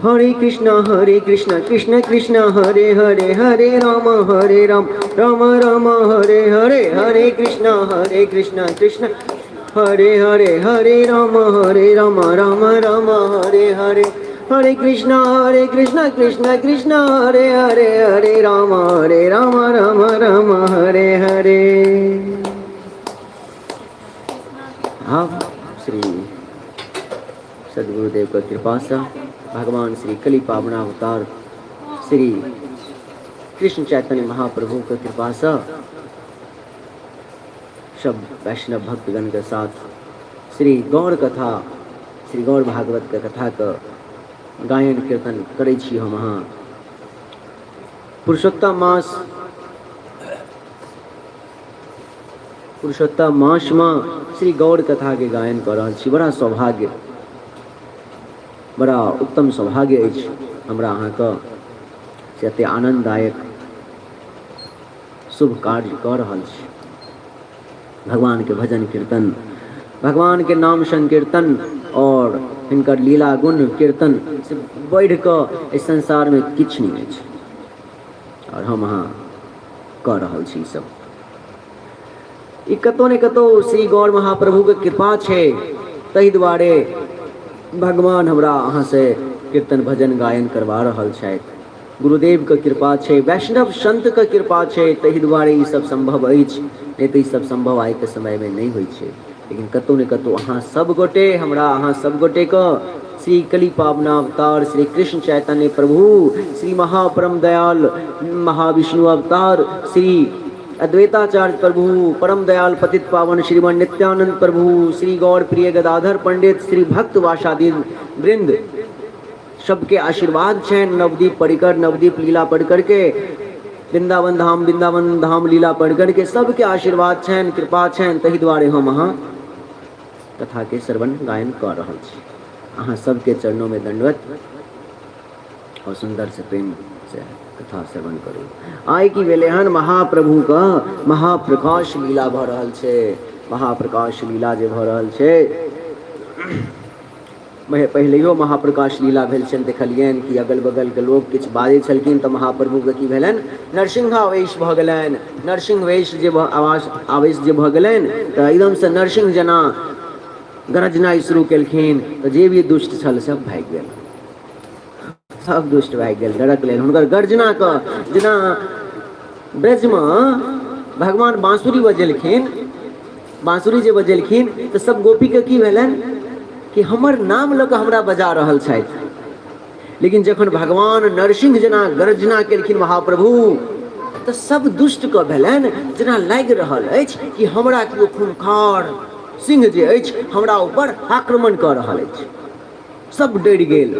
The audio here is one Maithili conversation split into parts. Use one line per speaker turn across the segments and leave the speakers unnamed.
हरे कृष्ण हरे कृष्ण कृष्ण कृष्ण हरे हरे, हरे राम हरे राम राम राम हरे हरे, हरे कृष्ण हरे कृष्ण कृष्ण हरे हरे, हरे राम हरे राम राम राम हरे हरे, हरे कृष्ण हरे कृष्ण कृष्ण कृष्ण हरे हरे, हरे राम हरे राम राम राम हरे हरे। आप श्री सदगुरुदेव के कृपा से भगवान श्री कली पावनावतार श्री कृष्ण चैतन्य महाप्रभु के कृपा से सब वैष्णव भक्तगण के साथ श्री गौर कथा, श्री गौर भागवत के कथा के गायन कीर्तन करै छी हम अहाँ। पुरुषोत्तम मास, पुरुषोत्तम मासमे श्री गौर कथाके गायन कऽ रहल छी। बड़ा सौभाग्य, बड़ा उत्तम सौभाग्य अछि हमरा अहाँके से एते आनन्ददायक शुभ कार्य कऽ रहल छी। भगवानके भजन कीर्तन, भगवानके नाम संकीर्तन आओर हिनकर लीला गुण कीर्तन से बढ़ि कऽ एहि संसारमे किछु नहि अछि, आओर हम अहाँ कऽ रहल छी सब। ई कतौ ने कतौ श्री गौर महाप्रभुके कृपा छै, ताहि दुआरे भगवान हमरा अहाँसँ कीर्तन भजन गायन करवा रहल छथि। गुरुदेवके कृपा छै, वैष्णव संतके कृपा छै, ताहि दुआरे ई सब सम्भव अछि, नहि तऽ ई सब सम्भव आइके समयमे नहि होइ छै। लेकिन कतौ ने कतौ अहाँ सब गोटे, हमरा अहाँ सब गोटेके श्री कली पावनावतार श्री कृष्ण चैतन्य प्रभु श्री महापरम दयाल महाविष्णु अवतार श्री अद्वैताचार्य प्रभु परम दयाल पतित पावन श्रीमन नित्यानंद प्रभु श्री गौर प्रिय गदाधर पंडित श्री भक्त वासादि वृंद सबके आशीर्वाद छनि। नवदीप परिकर, नवदीप लीला परिकर के, वृंदावन धाम, वृंदावन धाम लीला परिकर के सबके आशीर्वाद छनि, कृपा छनि, ताहि दुआरे हम अहाँ कथा के श्रवण गायन कऽ रहल छी। अहाँ सबके चरणों में दंडवत और सुंदर से प्रेम से कथा श्रवण करू। आइ की भेलै हन, महाप्रभु के महाप्रकाश लीला भऽ रहल छै। महाप्रकाश लीला जे भऽ रहल छै, पहिलैयो महाप्रकाश लीला भेल छनि, देखलियनि कि अगल बगलके लोक किछु बाजै छलखिन तऽ महाप्रभुके की भेलनि, नरसिंहावेश भऽ गेलनि। नरसिंहवेश जे आवास आवेश जे भऽ गेलनि तऽ एकदमसँ नरसिंह जेना गरजनाइ शुरू केलखिन, तऽ जे भी दुष्ट छल सब भागि गेल, सब दुष्ट भागि गेल डरक लेल हुनकर गर्जनाके। जेना ब्रजमे भगवान बाँसुरी बजेलखिन, बाँसुरी जे बजेलखिन तऽ सब गोपीके की भेलनि कि हमर नाम लऽ कऽ हमरा बजा रहल छथि। लेकिन जखन भगवान नरसिंह जेना गर्जना केलखिन महाप्रभु, तऽ सब दुष्टके भेलनि जेना लागि रहल अछि कि हमरा केओ खूंखार सिंह जे अछि हमरा ऊपर आक्रमण कऽ रहल अछि। सब डरि गेल,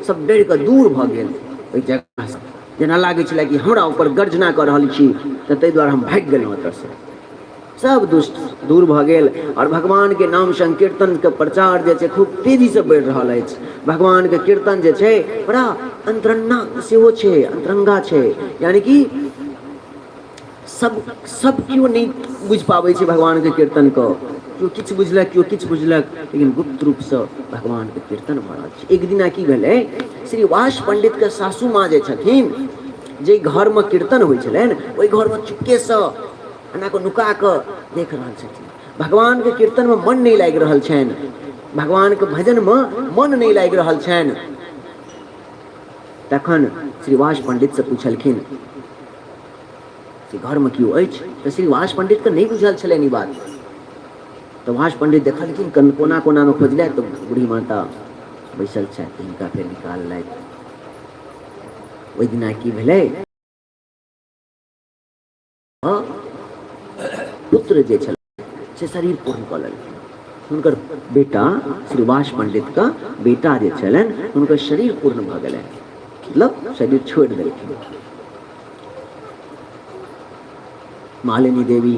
सब डरि कऽ दूर भऽ गेल ओहि जगहसँ। जेना लागै छलै कि हमरा ऊपर गर्जना कऽ रहल छी, तऽ ताहि दुआरे हम भागि गेलहुँ एतऽसँ। सब दुष्ट दूर भऽ गेल आओर भगवानके नाम संकीर्तनके प्रचार जे छै खूब तेजीसँ बढ़ि रहल अछि। भगवानके कीर्तन जे छै बड़ा अंतरंगा सेहो छै, अंतरंगा छै, यानि कि सब केओ नहि बुझि पाबै छै भगवानके कीर्तनके। केओ किछु बुझलक, केओ किछु बुझलक, लेकिन गुप्त रूपसँ भगवानके कीर्तन भऽ रहल छै। एक दिना की भेलै, श्रीवास पण्डितके सासू माँ जे छथिन, जाहि घरमे कीर्तन होइ छलनि ओहि घरमे चुपकेसँ एना कऽ नुका कऽ देख रहल छथिन। भगवानके कीर्तनमे मन नहि लागि रहल छनि, भगवानके भजनमे मन नहि लागि रहल छनि। तखन श्रीवास पण्डितसँ पुछलखिन से घरमे केओ अछि? तऽ श्रीवास पण्डितके नहि बुझल छलनि ई बात। तऽ वास पण्डित देखलखिन, कोना कोनामे खोजलथि तऽ बूढ़ी माता बैसल छथि, हिनका फेर निकाललथि। ओहि दिना की भेलै, पुत्र जे छल से शरीर पूर्ण कऽ लेलखिन। हुनकर बेटा श्रीवास पण्डितके बेटा जे छलनि हुनकर शरीर पूर्ण भऽ गेलनि, मतलब शरीर छोड़ि देलखिन। मालिनी देवी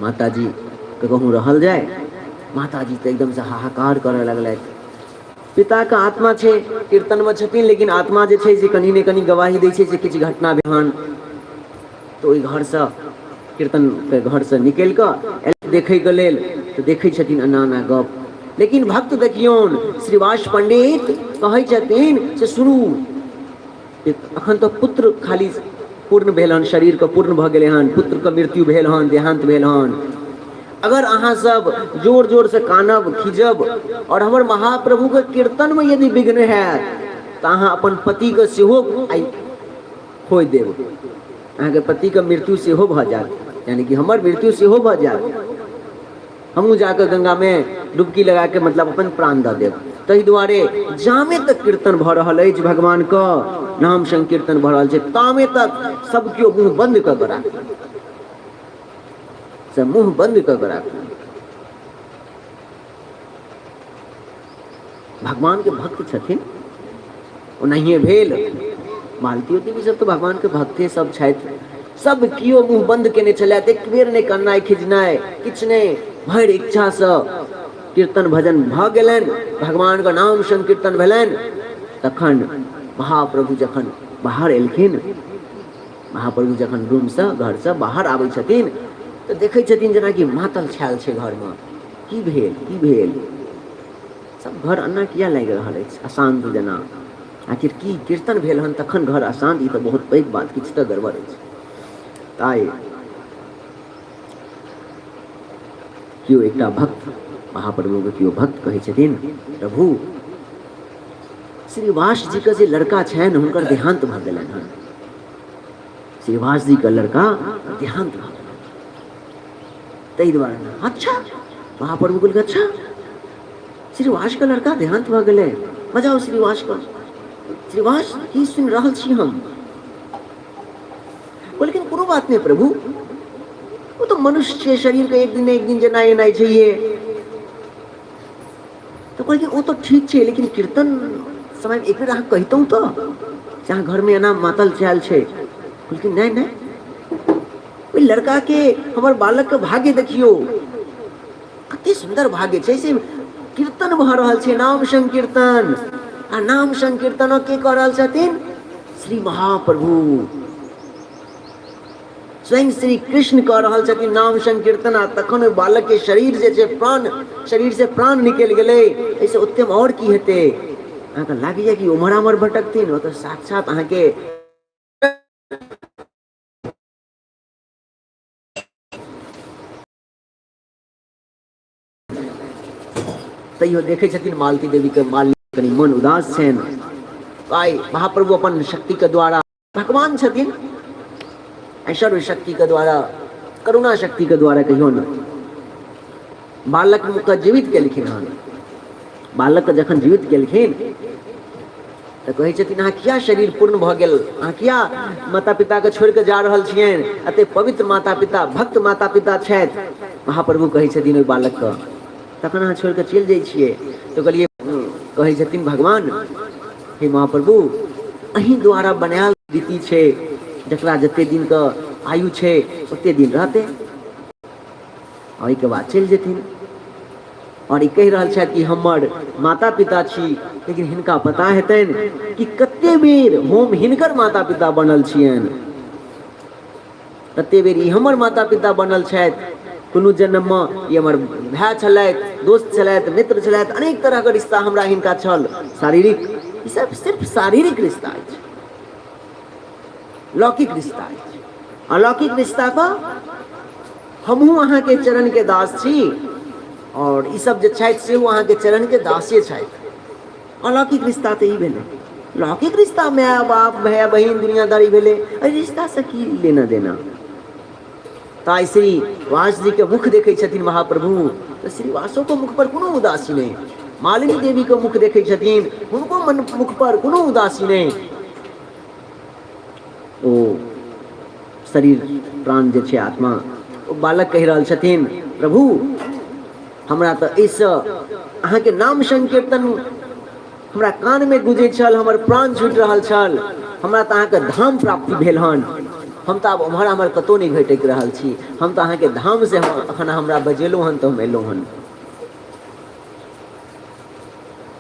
माताजी के कहूँ रहल जाय, माताजी तऽ एकदमसँ हाहाकार करऽ लगलथि। पिताके आत्मा छै कीर्तनमे छथिन, लेकिन आत्मा जे छै से कनि ने कनि गवाही दै छै जे किछु घटना बिहान। तऽ ओहि घरसँ कीर्तनके घरसँ निकलि कऽ देखैके लेल, तऽ देखै छथिन एना एना गप। लेकिन भक्त देखियौन, श्रीवास पंडित कहै छथिन से सुनू, अखन तऽ पुत्र खाली पूर्ण भेल हन, शरीरके पूर्ण भऽ गेलै हन, पुत्रके मृत्यु भेल हन, देहान्त भेल हन। अगर अहाँ सब जोर जोरसँ कानब खीजब आओर हमर महाप्रभुके कीर्तनमे यदि विघ्न हैत तऽ अहाँ अपन पतिके सेहो आइ खोइ देब, अहाँके पतिके मृत्यु सेहो भऽ जायत, यानी कि हमर मृत्यु सेहो भऽ जायत, हमहूँ जाकऽ गंगामे डुबकी लगाके मतलब अपन प्राण दऽ देब। ताहि दुआरे जामे तक कीर्तन भऽ रहल अछि, भगवानके नाम संकीर्तन भऽ रहल छै, तामे तक सब केओ मुँह बन्द कऽ कऽ राखू, से मुँह बन्द कऽ कऽ राखू। भगवानके भक्त छथिन, ओनाहिए भेल मालती देवी सब तऽ भगवानके भक्ते सब छथि। सब केओ मुँह बन्द केने छलथि, एक बेर नहि कननाइ खिजनाइ किछु नहि, भरि इच्छासँ कीर्तन भजन भऽ गेलनि, भगवानके नाम संकीर्तन भेलनि। तखन महाप्रभु जखन बाहर एलखिन, महाप्रभु जखन रूमसँ घरसँ बाहर आबै छथिन तऽ देखै छथिन जेनाकि मातल छायल छै घरमे। की भेल, की भेल, सब घर एना किया लागि रहल अछि अशान्त जेना? आखिर की कीर्तन भेल हन तखन घर अशान्त? ई तऽ बहुत पैघ बात, किछु तऽ गड़बड़ अछि। ताइ केओ एकटा भक्त महाप्रभुके केओ भक्त कहै छथिन, प्रभु श्रीवास जीके जे लड़का छनि हुनकर देहान्त भऽ गेलनि हन। श्रीवास जीके लड़का देहान्त भऽ गेलनि, ताहि दुआरे। अच्छा, महाप्रभु कहलकै, अच्छा श्रीवासके लड़का देहान्त भऽ गेलै, बजाउ श्रीवासके। श्रीवास की सुनि रहल छी हम? लेकिन कोनो बात नहि प्रभु, ओ तऽ मनुष्य छै, शरीरके एक दिन एक दिन जेना एनाइ छैहे। तऽ कहलखिन ओ तऽ ठीक छै, लेकिन कीर्तन समयमे एक बेर अहाँ कहितहुँ तऽ जे अहाँ घरमे एना मातल छायल छै। कहलखिन नहि नहि, ओहि लड़काके, हमर बालकके भाग्य देखियौ, कते सुन्दर भाग्य छै, से कीर्तन भऽ रहल छै, नाम संकीर्तन, आ नाम संकीर्तन के कऽ रहल छथिन? श्री महाप्रभु स्वयं श्री कृष्ण कऽ रहल छथिन नाम संकीर्तन। आ तखन ओहि बालक के शरीर जे छै प्राण, शरीर से प्राण निकलि गेलै, एहिसँ उत्तम आओर की हेतै? अहाँके लागैया कि उम्हर आम्हर भटकथिन? ओ तऽ साक्षात अहाँके तैयो देखै छथिन मालती देवीके माल कनि मन उदास छनि। आइ महाप्रभु अपन शक्तिके द्वारा, भगवान छथिन सर्व शक्तिके द्वारा, करुणा शक्तिके द्वारा कहियो ने बालकके जीवित केलखिन हन। बालकके जखन जीवित केलखिन तऽ कहै छथिन, अहाँ किया शरीर पूर्ण भऽ गेल, अहाँ किया माता पिताके छोड़ि कऽ जा रहल छियनि? एते पवित्र माता पिता, भक्त माता पिता छथि, महाप्रभु कहै छथिन ओहि बालकके, तखन अहाँ छोड़ि कऽ चलि जाइ छियै। तऽ कहलियै, कहै छथिन भगवान, हे महाप्रभु, अहीं द्वारा बनायल रीति छै, जकरा जते दिनके आयु छै ओते दिन रहतै, ओहिके बाद चलि जेथिन। आओर ई कहि रहल छथि कि हमर माता पिता छी, लेकिन हिनका पता हेतनि कि कते बेर हम हिनकर माता पिता बनल छियनि, कते बेर ई हमर माता पिता बनल छथि। कोनो जन्ममे ई हमर भाय छलथि, दोस्त छलथि, मित्र छलथि, अनेक तरहके रिश्ता हमरा हिनका छल शारीरिक। ई सब सिर्फ शारीरिक रिश्ता अछि, लौकिक रिश्ता अछि। अलौकिक रिश्ता के हमहूँ अहाँके चरणके दास छी, आओर ई सब जे छथि सेहो अहाँके चरणके दासे छथि। अलौकिक रिश्ता तऽ ई भेलै। लौकिक रिश्ता माय बाप भाय बहिन दुनियादारी भेलै, एहि रिश्तासँ की लेना देना? तऽ आइ श्री वास जीके मुख देखै छथिन महाप्रभु तऽ श्रीवासोके मुख पर कोनो उदासी नहि, मालिनी देवीके मुख देखै छथिन हुनको मन मुख पर कोनो उदासी नहि। ओ शरीर प्राण जे छै आत्मा, ओ बालक कहि रहल छथिन, प्रभु हमरा तऽ एहिसँ अहाँके नाम संकीर्तन हमरा कानमे गुजै छल, हमर प्राण छूटि रहल छल, हमरा तऽ अहाँके धाम प्राप्ति भेल हन, हम तऽ आब ओम्हर आम्हर कतहु नहि भटकि रहल छी, हम तऽ अहाँके धामसँ एखन हमरा बजेलहुँ हन तऽ हम एलहुँ हन।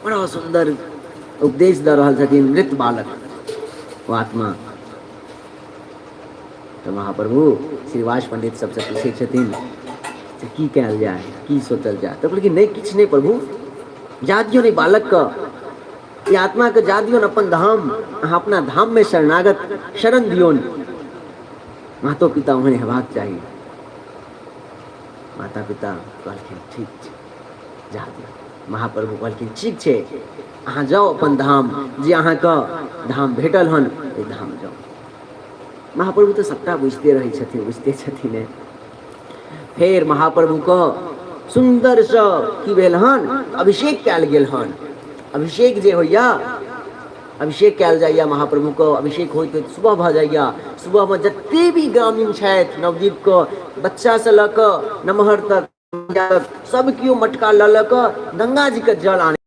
बड़ा सुन्दर उपदेश दऽ रहल छथिन मृत बालक ओ आत्मा। तऽ महाप्रभु श्रीवास पंडित सबसँ पूछै छथिन जे की कयल जाय, की सोचल जाय? तऽ कहलखिन नहि किछु नहि प्रभु, जा दियौन एहि बालकके, ई आत्माके जा दियौन अपन धाम, अहाँ अपना धाममे शरणागत शरण दियौन। मातो पिता ओहन हेबाक चाही। माता पिता कहलखिन ठीक छै, जा दियौ। महाप्रभु कहलखिन ठीक छै, अहाँ जाउ अपन धाम, जे अहाँके धाम भेटल हन ओहि धाम जाउ। महाप्रभु तऽ सबटा बुझिते रहै छथिन, बुझिते छथिन। फेर महाप्रभुके सुन्दरसँ की भेल हन, अभिषेक कयल गेल हन। अभिषेक जे होइया, अभिषेक कयल जाइया महाप्रभुके। अभिषेक होइत होइत सुबह भऽ जाइया। सुबहमे जते भी ग्रामीण छथि नवद्वीपके, बच्चासँ लऽ कऽ नमहर तक सब केओ मटका लऽ लऽ कऽ गंगा जीके जल आनै,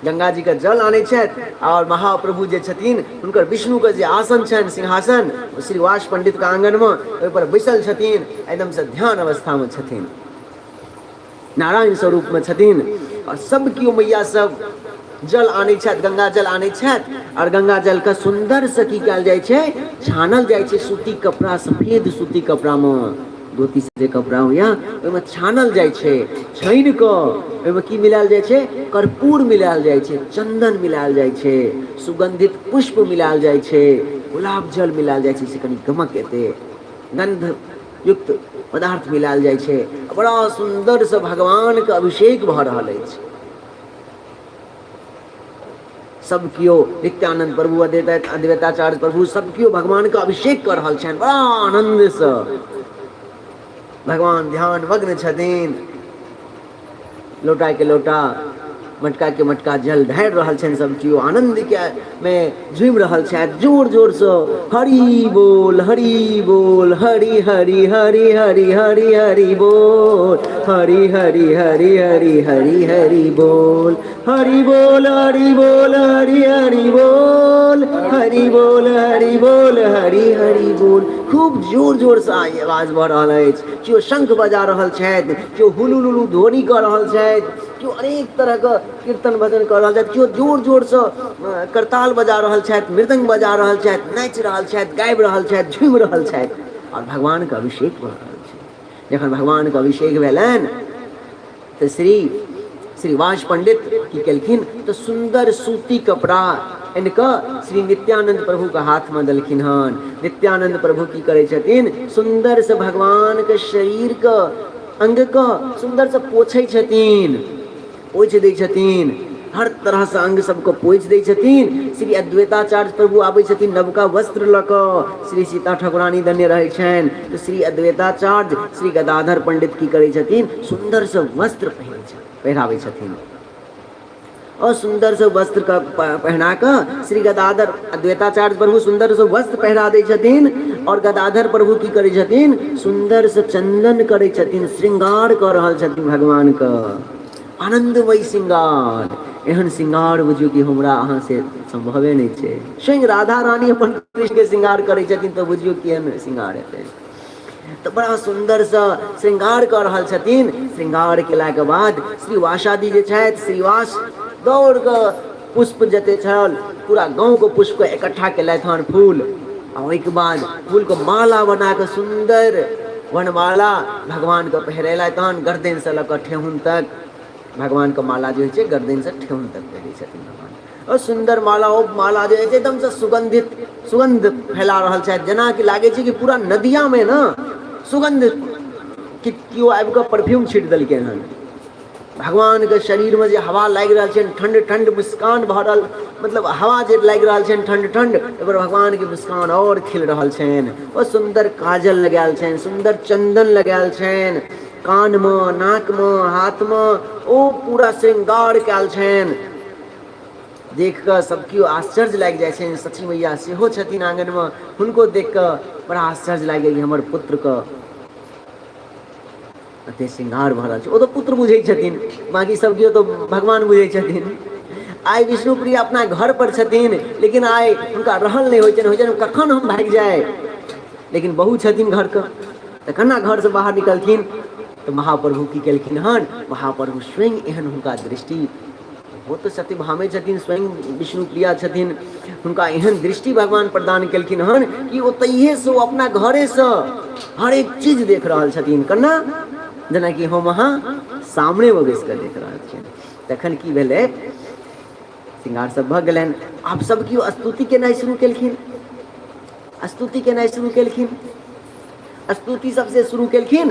गंगा जीके जल आनै छथि। आओर महाप्रभु जे छथिन हुनकर विष्णुके जे आसन छनि, सिंहासन, श्रीवास पंडितके आङ्गनमे ओहिपर बैसल छथिन, एकदमसँ ध्यान अवस्थामे छथिन, नारायण स्वरूपमे छथिन। आओर सब केओ मैया सब जल आनै छथि, गंगा जल आनै छथि। आओर गंगा जलके सुन्दरसँ की कयल जाइ छै, छानल जाइ छै सूती कपड़ा, सफेद सूती कपड़ामे, धोती जे कपड़ा होइया ओहिमे छानल जाइ छै। छानि कऽ ओहिमे की मिलायल जाइ छै, कर्पूर मिलायल जाइ छै, चन्दन मिलायल जाइ छै, सुगन्धित पुष्प मिलायल जाइ छै, गुलाब जल मिलायल जाइ छै, से कनि गमक एतै, गन्ध युक्त पदार्थ मिलायल जाइ छै। बड़ा सुन्दरसँ भगवानके अभिषेक भऽ रहल अछि। सब केओ नित्यानंद प्रभु, अद्वैत अद्वैताचार्य प्रभु, सब केओ भगवान के अभिषेक कर रहल छनि बड़ा आनंद से। भगवान ध्यान मग्न छथिन, लोटा के लोटा, मटका के मटका जल ढारि रहल छनि। सब केओ आनंद के में झूमि रहल छथि जोर जोर से, हरि बोल हरि बोल, हरि हरि हरि हरि हरि हरि बोल, हरि हरि हरि हरि हरि हरि बोल, हरि बोल हरि बोल हरि हरि बोल, हरि बोल हरि बोल हरि हरि बोल। खूब जोर जोरसँ आइ आवाज भऽ रहल अछि। केओ शंख बजा रहल छथि, केओ हुलु लुलु ध्वनि कऽ रहल छथि, केओ अनेक तरहके कीर्तन भजन कऽ रहल छथि, केओ जोर जोरसँ करताल बजा रहल छथि, मृदङ्ग बजा रहल छथि, नाचि रहल छथि, गाबि रहल छथि, झूमि रहल छथि आओर भगवानके अभिषेक भऽ रहल छै। जखन भगवानके अभिषेक भेलनि तऽ श्री श्रीवास पंडित की केलखिन तऽ सुन्दर सूती कपड़ा आनि कऽ श्री नित्यानंद प्रभुके हाथमे देलखिन हन। नित्यानंद प्रभु की करै छथिन, सुन्दरसँ भगवानके शरीरके अंगके सुन्दरसँ पोछै छथिन, पोछि दै छथिन, हर तरहसँ अंग सबके पोछि दै छथिन। श्री अद्वैताचार्य प्रभु आबै छथिन नवका वस्त्र लऽ कऽ, श्री सीता ठाकुरानी देने रहै छनि। तऽ श्री अद्वैताचार्य श्री गदाधर पंडित की करै छथिन, सुन्दरसँ वस्त्र पहिरै छथिन, पहिराबै छथिन। और सुन्दरसँ वस्त्र के पहिरा कऽ श्री गदाधर अद्वैताचार्य प्रभु सुन्दरसँ वस्त्र पहिरा दै छथिन। और गदाधर प्रभु की करै छथिन, सुन्दरसँ चन्दन करै छथिन, श्रृंगार कऽ रहल छथिन भगवानके, आनन्दमय श्रृंगार। एहन श्रृंगार बुझियौ कि हमरा अहाँ से सम्भवे नहि छै। स्वयं राधा रानी अपन कृष्णके श्रृंगार करै छथिन तऽ बुझियौ केहन श्रृंगार हेतै। तऽ बड़ा सुन्दरसँ श्रृंगार कऽ रहल छथिन। श्रृंगार केलाके बाद श्रीवासादि जे छथि, श्रीवास दौड़ कऽ पुष्प जते छल पूरा गाँवके पुष्पके इकट्ठा केलथि हन फूल। आ ओहिके बाद फूलके माला बना कऽ सुन्दर वनमाला भगवानके पहिरेलथि हन, गर्दनसँ लऽ कऽ ठेहुन तक। भगवानके माला जे होइ छै गर्दनसँ ठेहुन तक पहिरै छथिन भगवान। और सुन्दर माला, ओ माला जे होइ छै एकदमसँ सुगन्धित सुगन्ध फैला रहल छथि, जेनाकि लागै छै कि पूरा नदियामे ने सुगन्ध कि केओ आबि कऽ परफ्यूम छीट देलकै हन। भगवानके शरीरमे जे हवा लागि रहल छनि, ठण्ड ठण्ड मुस्कान भऽ रहल, मतलब हवा जे लागि रहल छनि ठण्ड ठण्ड, ओहिपर भगवानके मुस्कान आओर खिल रहल छनि। ओ सुन्दर काजल लगायल छनि, सुन्दर चन्दन लगायल छनि, कानमे, नाकमे, हाथमे ओ पूरा श्रृंगार कयल छनि। देख कऽ सब केओ आश्चर्य लागि जाइ छनि। सची मैया सेहो छथिन आङ्गनमे, हुनको देख कऽ बड़ा आश्चर्य लागि गेल हमर पुत्रके एते श्रृंगार भऽ रहल छै। ओ तऽ पुत्र बुझै छथिन, बाँकी सब केओ तऽ भगवान बुझै छथिन। आइ विष्णुप्रिया अपना घर पर छथिन, लेकिन आइ हुनका रहल नहि होइ छनि, होइ छनि कखन हम भागि जाय। लेकिन बहु छथिन घरके, तऽ केना घरसँ बाहर निकलथिन। तऽ महाप्रभु की केलखिन हन, महाप्रभु स्वयं एहन हुनका दृष्टि, ओ तऽ सत्यभामे छथिन, स्वयं विष्णुप्रिया छथिन, हुनका एहन दृष्टि भगवान प्रदान केलखिन हन कि ओतहिएसँ ओ अपना घरेसँ हरेक चीज देख रहल छथिन, केना जेनाकि हम अहाँ सामनेमे बैस कऽ देख रहल छियनि। तखन की भेलै श्रृंगार सब भऽ गेलनि आब सब केओ स्तुति केनाइ शुरू केलखिन स्तुति केनाइ शुरू केलखिन स्तुति सबसे शुरू केलखिन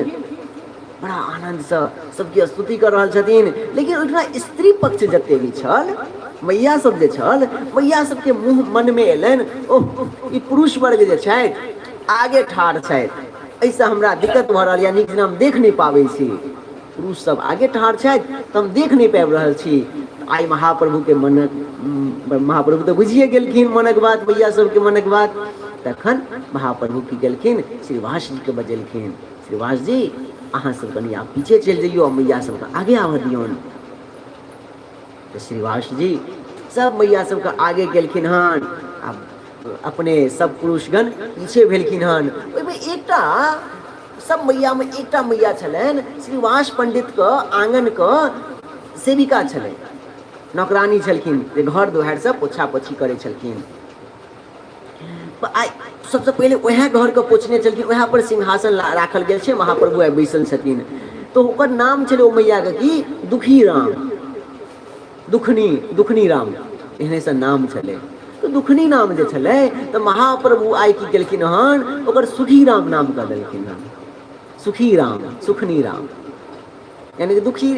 बड़ा आनन्दसँ सबके स्तुति कऽ रहल छथिन लेकिन ओहिठिना स्त्री पक्ष जते भी छल मैया सब जे छल मैया सबके मुँह मनमे एलनि ओह ई पुरुष वर्ग जे छथि आगे ठाढ़ छथि एहिसँ हमरा दिक्कत भऽ रहल यऽ नीक जेना हम देख नहि पाबै छी पुरुष सब आगे ठाढ़ छथि तऽ हम देख नहि पाबि रहल छी आइ महाप्रभुके मनक महाप्रभु तऽ बुझिए गेलखिन मनक बात भैया सबके मनक बात तखन महाप्रभु की गेलखिन श्रीवास जीके बजेलखिन श्रीवास जी अहाँ सब कनि आब पीछे चलि जइयौ आ मैया सबके आगे आबऽ दियौन तऽ श्रीवास जी सब मैया सबके आगे गेलखिन हन आ अपने सब पुरुषगण पीछे भेलखिन हन ओहिमे एकटा सब मैयामे एकटा मैया छलनि श्रीवास पण्डितके आङ्गनके सेविका छलै नौकरानी छलखिन जे घर दुआरिसँ पोछा पोछी करै छलखिन आइ सबसँ पहिले उएह घरके पोछने छलखिन उएह पर सिंहासन राखल गेल छै महाप्रभु आइ बैसल छथिन तऽ ओकर नाम छलै ओ मैयाके की दुखी राम दुखनी दुखनी राम एहने सन नाम छलै तऽ दुखनी नाम जे छलै तऽ महाप्रभु आइ की केलखिन हन ओकर सुखी राम नाम कऽ देलखिन हन सुखी राम सुखनी राम यानी कि दुखी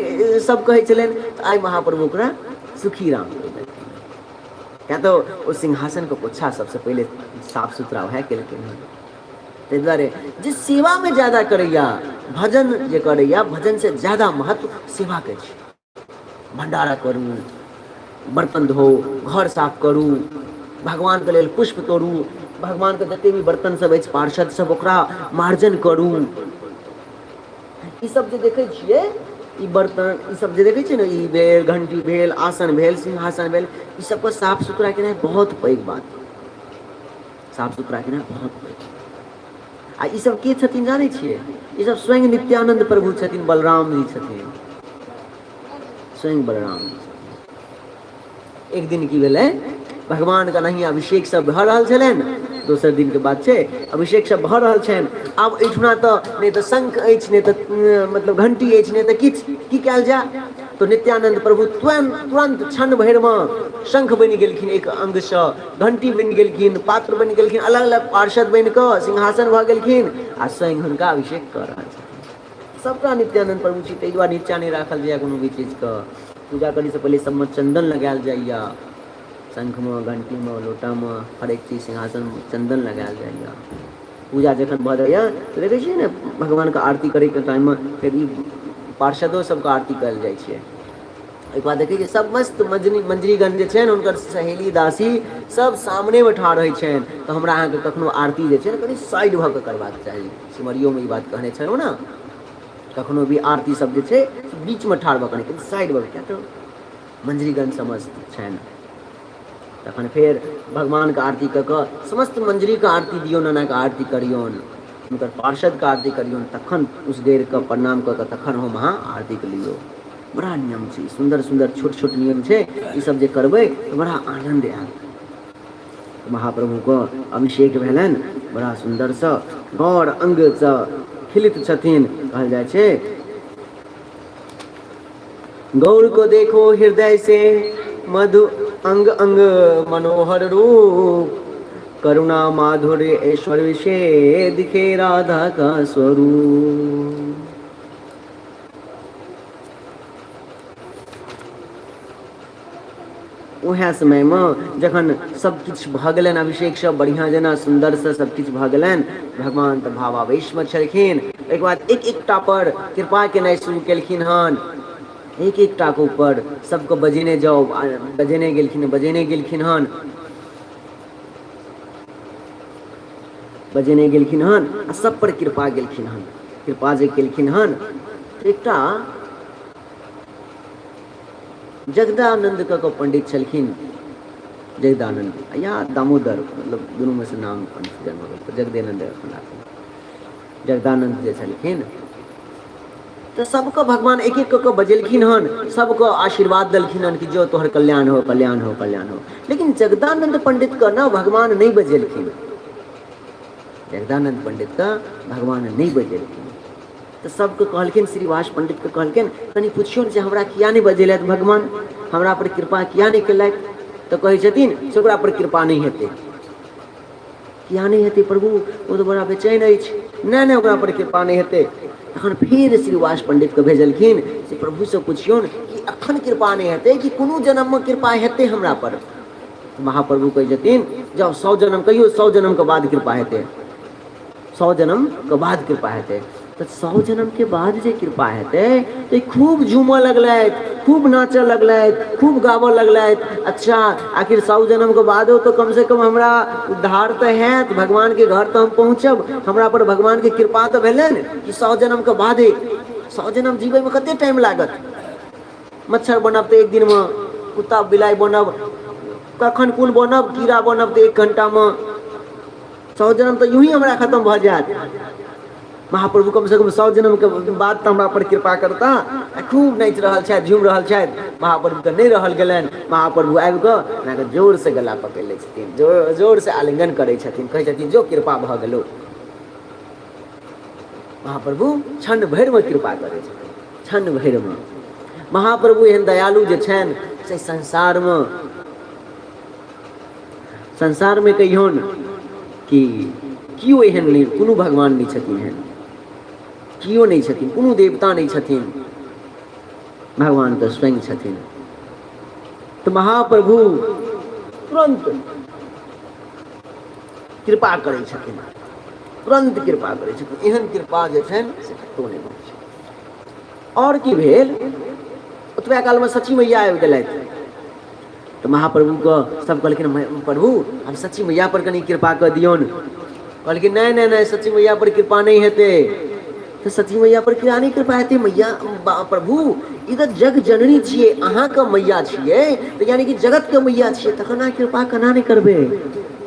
सब कहै छलनि तऽ आइ महाप्रभु ओकरा सुखी राम कहि देलखिन किया तऽ ओ सिंहासनके पोछा सबसँ पहिले साफ सुथरा वएह केलखिन हन ताहि दुआरे जे सेवामे ज्यादा करैया भजन जे करैया भजनसँ ज्यादा महत्व सेवाके छै भण्डारा करू बर्तन धोउ घर साफ करू भगवानके लेल पुष्प तोड़ू भगवानके जते भी बर्तन सब अछि पार्षद सब ओकरा मार्जन करू ई सब जे देखै छियै ई बर्तन ई सब जे देखै छियै ने ई भेल घंटी भेल आसन भेल सिंहासन भेल ई सबके साफ सुथरा केनाइ बहुत पैघ बात साफ सुथरा केनाइ बहुत पैघ आ ई सब के छथिन जानै छियै ई सब स्वयं नित्यानंद प्रभु छथिन बलराम जी छथिन स्वयं बलराम जी छथिन एक दिन की भेलै भगवानके नहीं अभिषेक सब भऽ रहल छलनि दोसर दिनके बात छै अभिषेक सब भऽ रहल छनि आब एहिठुना तऽ नहि तऽ शंख अछि नहि तऽ मतलब घंटी अछि नहि तऽ किछु की कयल जाय तऽ नित्यानंद प्रभु तुरंत तुरंत क्षण भरिमे शंख बनि गेलखिन एक अंगसँ घंटी बनि गेलखिन पात्र बनि गेलखिन अलग अलग पार्षद बनि कऽ सिंहासन भऽ गेलखिन आ स्वयं हुनका अभिषेक कऽ रहल छथिन सबटा नित्यानंद प्रभु छी ताहि दुआरे नीचा नहि राखल जाइए कोनो भी चीजके पूजा करैसँ पहिले सबमे चन्दन लगायल जाइए शंखमे घंटीमे लोटामे हरेक चीज सिंहासनमे चन्दन लगायल जाइए पूजा जखन भऽ जाइए तऽ देखै छियै ने भगवानके आरती करैके टाइममे फेर ई पार्षदो सबके आरती कयल जाइ छै ओहिके बाद देखै छियै सब मस्त मजनी मंजरीगण जे छनि हुनकर सहेली दासी सब सामनेमे ठाढ़ रहै छनि तऽ हमरा अहाँके कखनो आरती जे छै ने कनि साइड भऽ कऽ करबाक चाही सिमरियोमे ई बात कहने छलहुँ ने कखनो भी आरती सब जे छै बीचमे ठाढ़ भऽ कऽ नहि कनि साइड भऽ कऽ किया तऽ मंजरीगण समस्त छनि तखन फेर भगवानके आरती कऽ कऽ समस्त मंजरीके आरती दियौन एना कऽ आरती करियौन हुनकर पार्षदके आरती करियौन तखन उसगेर कऽ प्रणाम कऽ कऽ तखन हम अहाँ आरतीके लियौ बड़ा नियम छै सुन्दर सुन्दर छोट छोट नियम छै ई सब जे करबै तऽ बड़ा आनन्द आयत महाप्रभुके अभिषेक भेलनि बड़ा सुन्दरसँ गौर अङ्गसँ खिलित छथिन कहल जाइ छै गौर को देखो हृदय से मधु अंग अंग मनोहर रूप करुणा माधुर्य ऐश्वर्य से दिखे राधा का स्वरूप उएह समयमे जखन सभकिछु भऽ गेलनि अभिषेक सब बढ़िआँ जेना सुन्दरसँ सभकिछु भऽ गेलनि भगवान तऽ भावावेशमे छलखिन ओहिके बाद एक एकटा पर कृपा केनाइ शुरू केलखिन हन एक एकटाके ऊपर सबके बजेने जाउ बजेने गेलखिन बजेने गेलखिन हन बजेने गेलखिन हन आ सब पर कृपा गेलखिन हन कृपा जे केलखिन हन एकटा जगदानन्द कऽ कऽ पण्डित छलखिन जगदानन्द या दामोदर मतलब दुनूमे से नाम कन्फ्यूजन भऽ गेल जगदेनन्द जगदानन्द जे छलखिन तऽ सबके भगवान एक एक कऽ कऽ बजेलखिन हन सबके आशीर्वाद देलखिन हन कि जो तोहर कल्याण हो कल्याण हो कल्याण हो लेकिन जगदानन्द पण्डितके ने भगवान नहि बजेलखिन जगदानन्द पण्डितके भगवान नहि बजेलखिन तऽ सबके कहलखिन श्रीवास पण्डितके कहलखिन कनि पुछियौन जे हमरा किया नहि बजेलथि भगवान हमरा पर कृपा किया नहि केलथि तऽ कहै छथिन से ओकरा पर कृपा नहि हेतै किया नहि हेतै प्रभु ओ तऽ बड़ा बेचैन अछि नहि नहि ओकरा पर कृपा नहि हेतै तखन फेर श्रीवास पण्डितके भेजलखिन से प्रभुसँ पुछियौन कि एखन कृपा नहि हेतै कि कोनो जन्ममे कृपा हेतै हमरा पर महाप्रभु कहै छथिन जब सौ जन्म कहियो सौ जन्मके बाद कृपा हेतै सौ जन्मके बाद कृपा हेतै तऽ सौ जन्मके बाद जे कृपा हेतै तऽ खूब झूमऽ लगलथि खूब नाचऽ लगलथि खूब गाबऽ लगलथि अच्छा आखिर सौ जन्मके बादो तऽ कमसँ कम हमरा उद्धार तऽ हैत भगवानके घर तऽ हम पहुँचब हमरा पर भगवानके कृपा तऽ भेलनि कि सौ जन्मके बादे सौ जन्म जीबैमे कते टाइम लागत मच्छर बनब तऽ एक दिनमे कुत्ता बिलाइ बनब कखन कोन बनब कीड़ा बनब तऽ एक घण्टामे सौ जन्म तऽ यूँ ही हमरा खतम भऽ जायत महाप्रभु कमसँ कम सौ जन्मके बाद तऽ हमरा पर कृपा करता आ खूब नाचि रहल छथि झूमि रहल छथि महाप्रभुके नहि रहल गेलनि महाप्रभु आबि कऽ एनाकऽ जोरसँ गला पकड़ि लै छथिन जोर जोरसँ आलिङ्गन करै छथिन कहै छथिन जो कृपा भऽ गेलौ महाप्रभु क्षण भरिमे कृपा करै छथिन क्षण भरिमे महाप्रभु एहन दयालु जे छनि से संसारमे संसारमे कहियौन कि केओ एहन नहि कोनो भगवान नहि छथिन एहन केओ नहि छथिन कोनो देवता नहि छथिन भगवान तऽ स्वयं छथिन तऽ महाप्रभु तुरन्त कृपा करै छथिन तुरन्त कृपा करै छथिन एहन कृपा जे छनि से कतहु नहि होइ छै आओर की भेल ओतबे कालमे सची मैया आबि गेलथि तऽ महाप्रभुके सब कहलखिन प्रभु हम सची मैया पर कनि कृपा कऽ दियौन कहलखिन नहि नहि नहि सची मैया पर कृपा नहि हेतै तऽ सची मैया पर किया नहि कृपा हेतै मैया प्रभु ई तऽ जग जननी छियै अहाँके मैया छियै तऽ यानी कि जगतके मैया छियै तखन अहाँ कृपा केना नहि करबै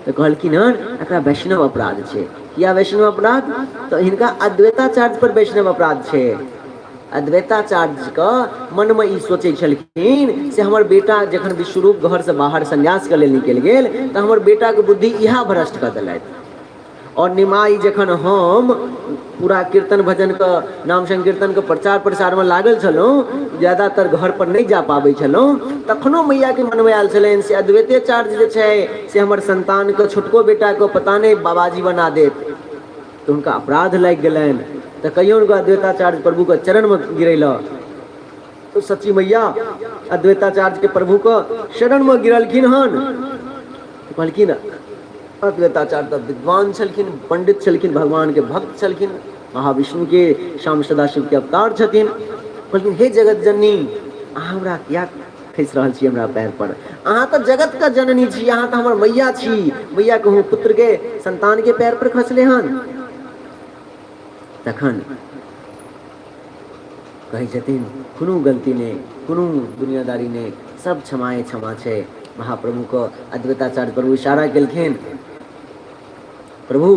तऽ कहलखिन हन एकरा वैष्णव अपराध छै किया वैष्णव अपराध तऽ हिनका अद्वैताचार्य पर वैष्णव अपराध छै अद्वैताचार्यके मनमे ई सोचै छलखिन से हमर बेटा जखन विश्वरूप घरसँ बाहर सन्यासके लेल निकलि गेल तऽ हमर बेटाके बुद्धि इएह भ्रष्ट कऽ देलथि आओर निमाई जखन हम पूरा कीर्तन भजनके नाम संकीर्तनके प्रचार प्रसारमे लागल छलहुँ ज्यादातर घरपर नहि जा पाबै छलहुँ तखनो मैयाके मनमे आयल छलनि से अद्वैताचार्य जे छै से हमर सन्तानके छोटको बेटाके पता नहि बाबाजी बना देत तऽ हुनका अपराध लागि गेलनि तऽ कहियो हुनका अद्वैताचार्य प्रभुके चरणमे गिरेलऽ तऽ सची मैया अद्वैताचार्यके प्रभुके शरणमे गिरलखिन हन तऽ कहलखिन अद्वैताचार्य तऽ विद्वान छलखिन पंडित छलखिन भगवानके भक्त छलखिन महाविष्णुके श्याम सदाशिवके अवतार छथिन कहलखिन हे जगत जननी अहाँ हमरा किया खसि रहल छी हमरा पैर पर अहाँ तऽ जगतके जननी छी अहाँ तऽ हमर मैया छी मैया कहूँ पुत्रके संतानके पैर पर खसले हन तखन कहै छथिन कोनो गलती नहि कोनो दुनियादारी नहि सब क्षमाए क्षमा छै महाप्रभुके अद्वैताचार्य प्रभु इशारा केलखिन प्रभु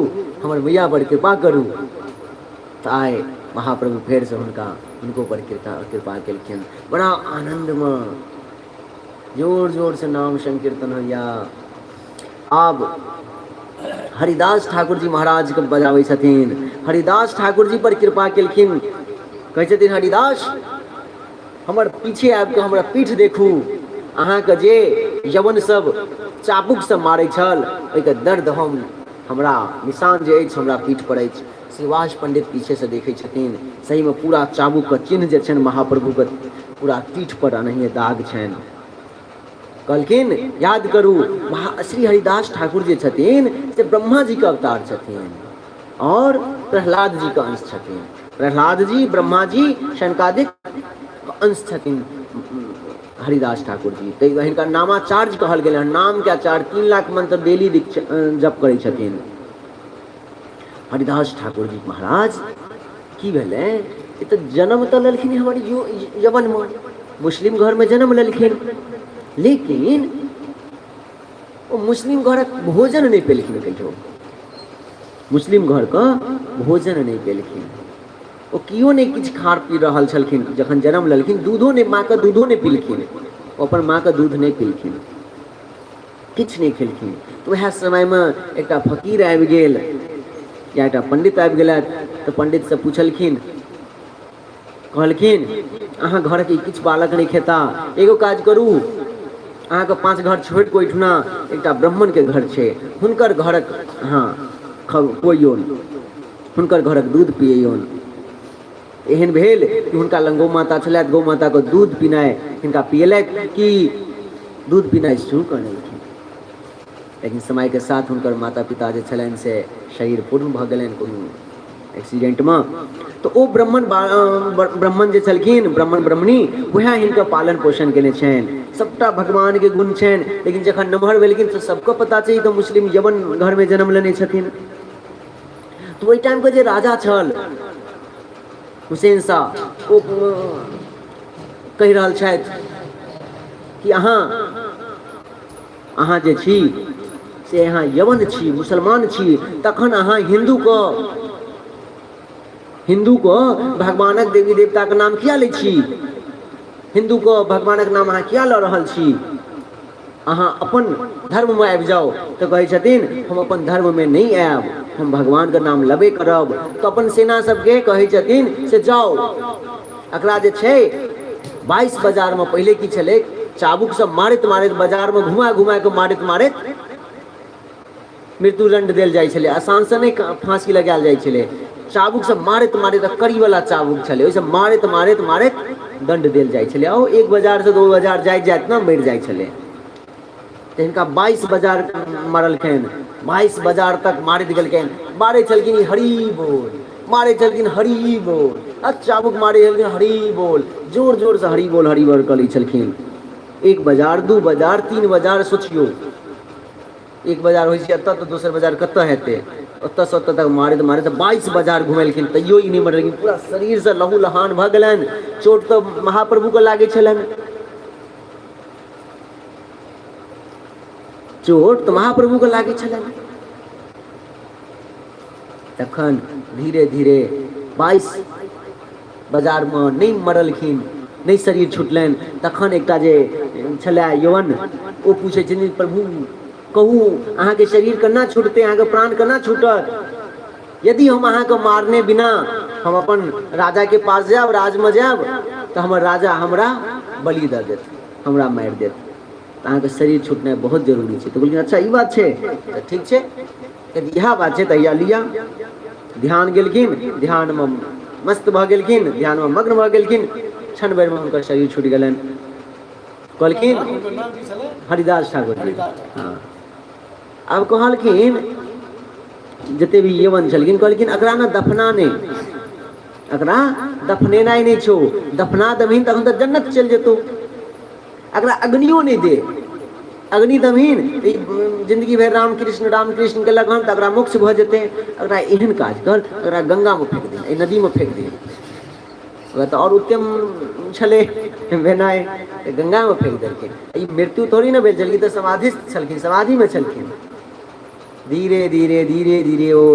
हमर मैया पर कृपा करू तऽ आइ महाप्रभु फेरसँ हुनका हुनको पर कृपा कृपा केलखिन बड़ा आनन्दमे जोर जोरसँ नाम संकीर्तन होइया आब हरिदास ठाकुर जी महाराजके बजाबै छथिन हरिदास ठाकुर जी पर कृपा केलखिन कहै छथिन हरिदास हमर पीछे आबि कऽ हमरा पीठ देखू अहाँके जे यवन सब चाबुकसँ मारै छल ओहिके दर्द हम हमरा निशान जे अछि हमरा पीठ पर अछि श्रीवास पंडित पीछेसँ देखै छथिन सहीमे पूरा चाबुकके चिन्ह जे छनि महाप्रभुके पूरा पीठ पर एनाहिए दाग छनि कहलखिन याद करू श्री हरिदास ठाकुर जे छथिन से ब्रह्मा जीके अवतार छथिन आओर प्रहलाद जीके अंश छथिन प्रहलाद जी ब्रह्मा जी शनकादिक अंश छथिन हरिदास ठाकुर जी ताहि दुआरे हिनका नामाचार्य कहल गेल हन नामके आचार्य 3 लाख मंत्र डेली दीक्षा जप करै छथिन हरिदास ठाकुर जी महाराज की भेलै ई तऽ जन्म तऽ लेलखिन हमर यवनमे मुस्लिम घरमे जन्म लेलखिन लेकिन ओ मुस्लिम घरक भोजन नहि पेलखिन कहियो मुस्लिम घरके भोजन नहि पेलखिन ओ केओ नहि किछु खा पी रहल छलखिन जखन जन्म लेलखिन दूधो नहि माँके दूधो नहि पीलखिन ओ अपन माँके दूध नहि पीलखिन किछु नहि खेलखिन तऽ उएह समयमे एकटा फकीर आबि गेल या एकटा पण्डित आबि गेलथि तऽ पण्डितसँ पुछलखिन कहलखिन अहाँ घरके किछु बालक नहि खेता, एगो काज करू, अहाँके 5 घर छोड़ि कऽ ओहिठुना एकटा ब्राह्मणके घर छै, हुनकर घरक अहाँ खुअइयौन, हुनकर घरक दूध पियौन। एहन भेल कि हुनका लग गौ माता छलथि, गौ माताके दूध पिनाइ हिनका पियलथि कि दूध पिनाइ शुरू कऽ देलखिन। लेकिन समयके साथ हुनकर माता पिता जे छलनि से शरीर पूर्ण भऽ गेलनि कोनो एक्सीडेंटमे। तऽ ओ ब्राह्मण ब्राह्मण जे छलखिन, ब्राह्मण ब्राह्मणी, उएह हिनकर पालन पोषण केने छनि। सभटा भगवानके गुण छनि। लेकिन जखन नमहर भेलखिन तऽ सबके पता छै ई तऽ मुस्लिम यवन घरमे जन्म लेने छथिन। तऽ ओहि टाइमके जे राजा छल हुसैन शाह, ओ कहि रहल छथि कि अहाँ अहाँ जे छी से अहाँ यवन छी, मुसलमान छी, तखन अहाँ हिन्दूके हिन्दूके भगवानक देवी देवताके नाम किया लै छी? हिन्दूके भगवानक नाम अहाँ किया लऽ रहल छी? अहाँ अपन धर्ममे आबि जाउ। तऽ कहै छथिन हम अपन धर्ममे नहि आयब, हम भगवानके नाम लेबे करब। तऽ अपन सेना सबके कहै छथिन से जाउ, एकरा जे छै 22 बाजारमे पहिले की छलै, चाबुकसँ मारैत मारैत बाजारमे घुमा घुमा कऽ मारैत मारैत मृत्युदंड देल जाइ छलै। आसानसँ नहि फाँसी लगायल जाइ छलै, चाबुकसँ मारैत मारैत, कड़ीवला चाबुक छलै, ओहिसँ मारैत मारैत मारैत दंड देल जाइ छलै। आ ओ एक बाजारसँ दू बाजार जाइत जाइत ने मरि जाइ छलै। तऽ हिनका 22 बाजार मारलखिन, 22 बाजार तक मारैत गेलखिन। मारै छलखिन ई हरी बोल, मारै छलखिन हरी बोल, आ चाबुक मारै छलखिन हरी बोल, जोर जोरसँ हरी बोल हरी बोल करै छलखिन। एक बाजार, दू बाजार, तीन बाजार, सोचियौ एक बाजार होइ छै एतऽ तऽ दोसर बाजार कतऽ हेतै? ओतऽसँ ओतऽ तक मारैत मारैत 22 बाजार घुमेलखिन, तैयो ई नहि मरलखिन। पूरा शरीरसँ लहू लहान भऽ गेलनि। चोट तऽ महाप्रभुके लागै छलनि, चोट तऽ महाप्रभुके लागै छलनि। तखन धीरे धीरे 22 बाजारमे नहि मरलखिन, नहि शरीर छुटलनि। तखन एकटा जे छलै यवन, ओ पूछै छथिन प्रभु कहू अहाँके शरीर केना छुटतै, अहाँके प्राण केना छूटत? यदि हम अहाँके मारने बिना हम अपन राजाके पास जायब, राजमे जायब, तऽ हमर राजा हमरा बलि दऽ देत, हमरा मारि देत। तऽ अहाँके शरीर छुटनाइ बहुत जरूरी छै। तऽ बोलखिन अच्छा ई बात छै, तऽ ठीक छै, यदि इएह बात छै तऽ हैया लिअ। ध्यान गेलखिन, ध्यानमे मस्त भऽ गेलखिन, ध्यानमे मग्न भऽ गेलखिन, क्षण भरिमे हुनकर शरीर छुटि गेलनि। कहलखिन हरिदास ठाकुर जी। हँ, आब कहलखिन जते भी यवन छलखिन, कहलखिन एकरा ने दफना नहि, एकरा दफनेनाइ नहि छौ, दफना देबहीन तखन तऽ जन्नत चलि जेतौ। एकरा अग्नियो नहि दे, अग्नि देबहीन जिन्दगी भरि राम कृष्ण राम कृष्ण केलक हन तऽ एकरा मोक्ष भऽ जेतै। एकरा एहन काज कर, एकरा गंगामे फेंक दे, एहि नदीमे फेंक दे। ओकरा तऽ आओर उत्तम छलै भेनाइ, तऽ गंगामे फेंक देलखिन। ई मृत्यु थोड़ी ने भेल छलखिन, तऽ समाधिस्थ छलखिन, समाधिमे छलखिन। धीरे धीरे धीरे धीरे ओ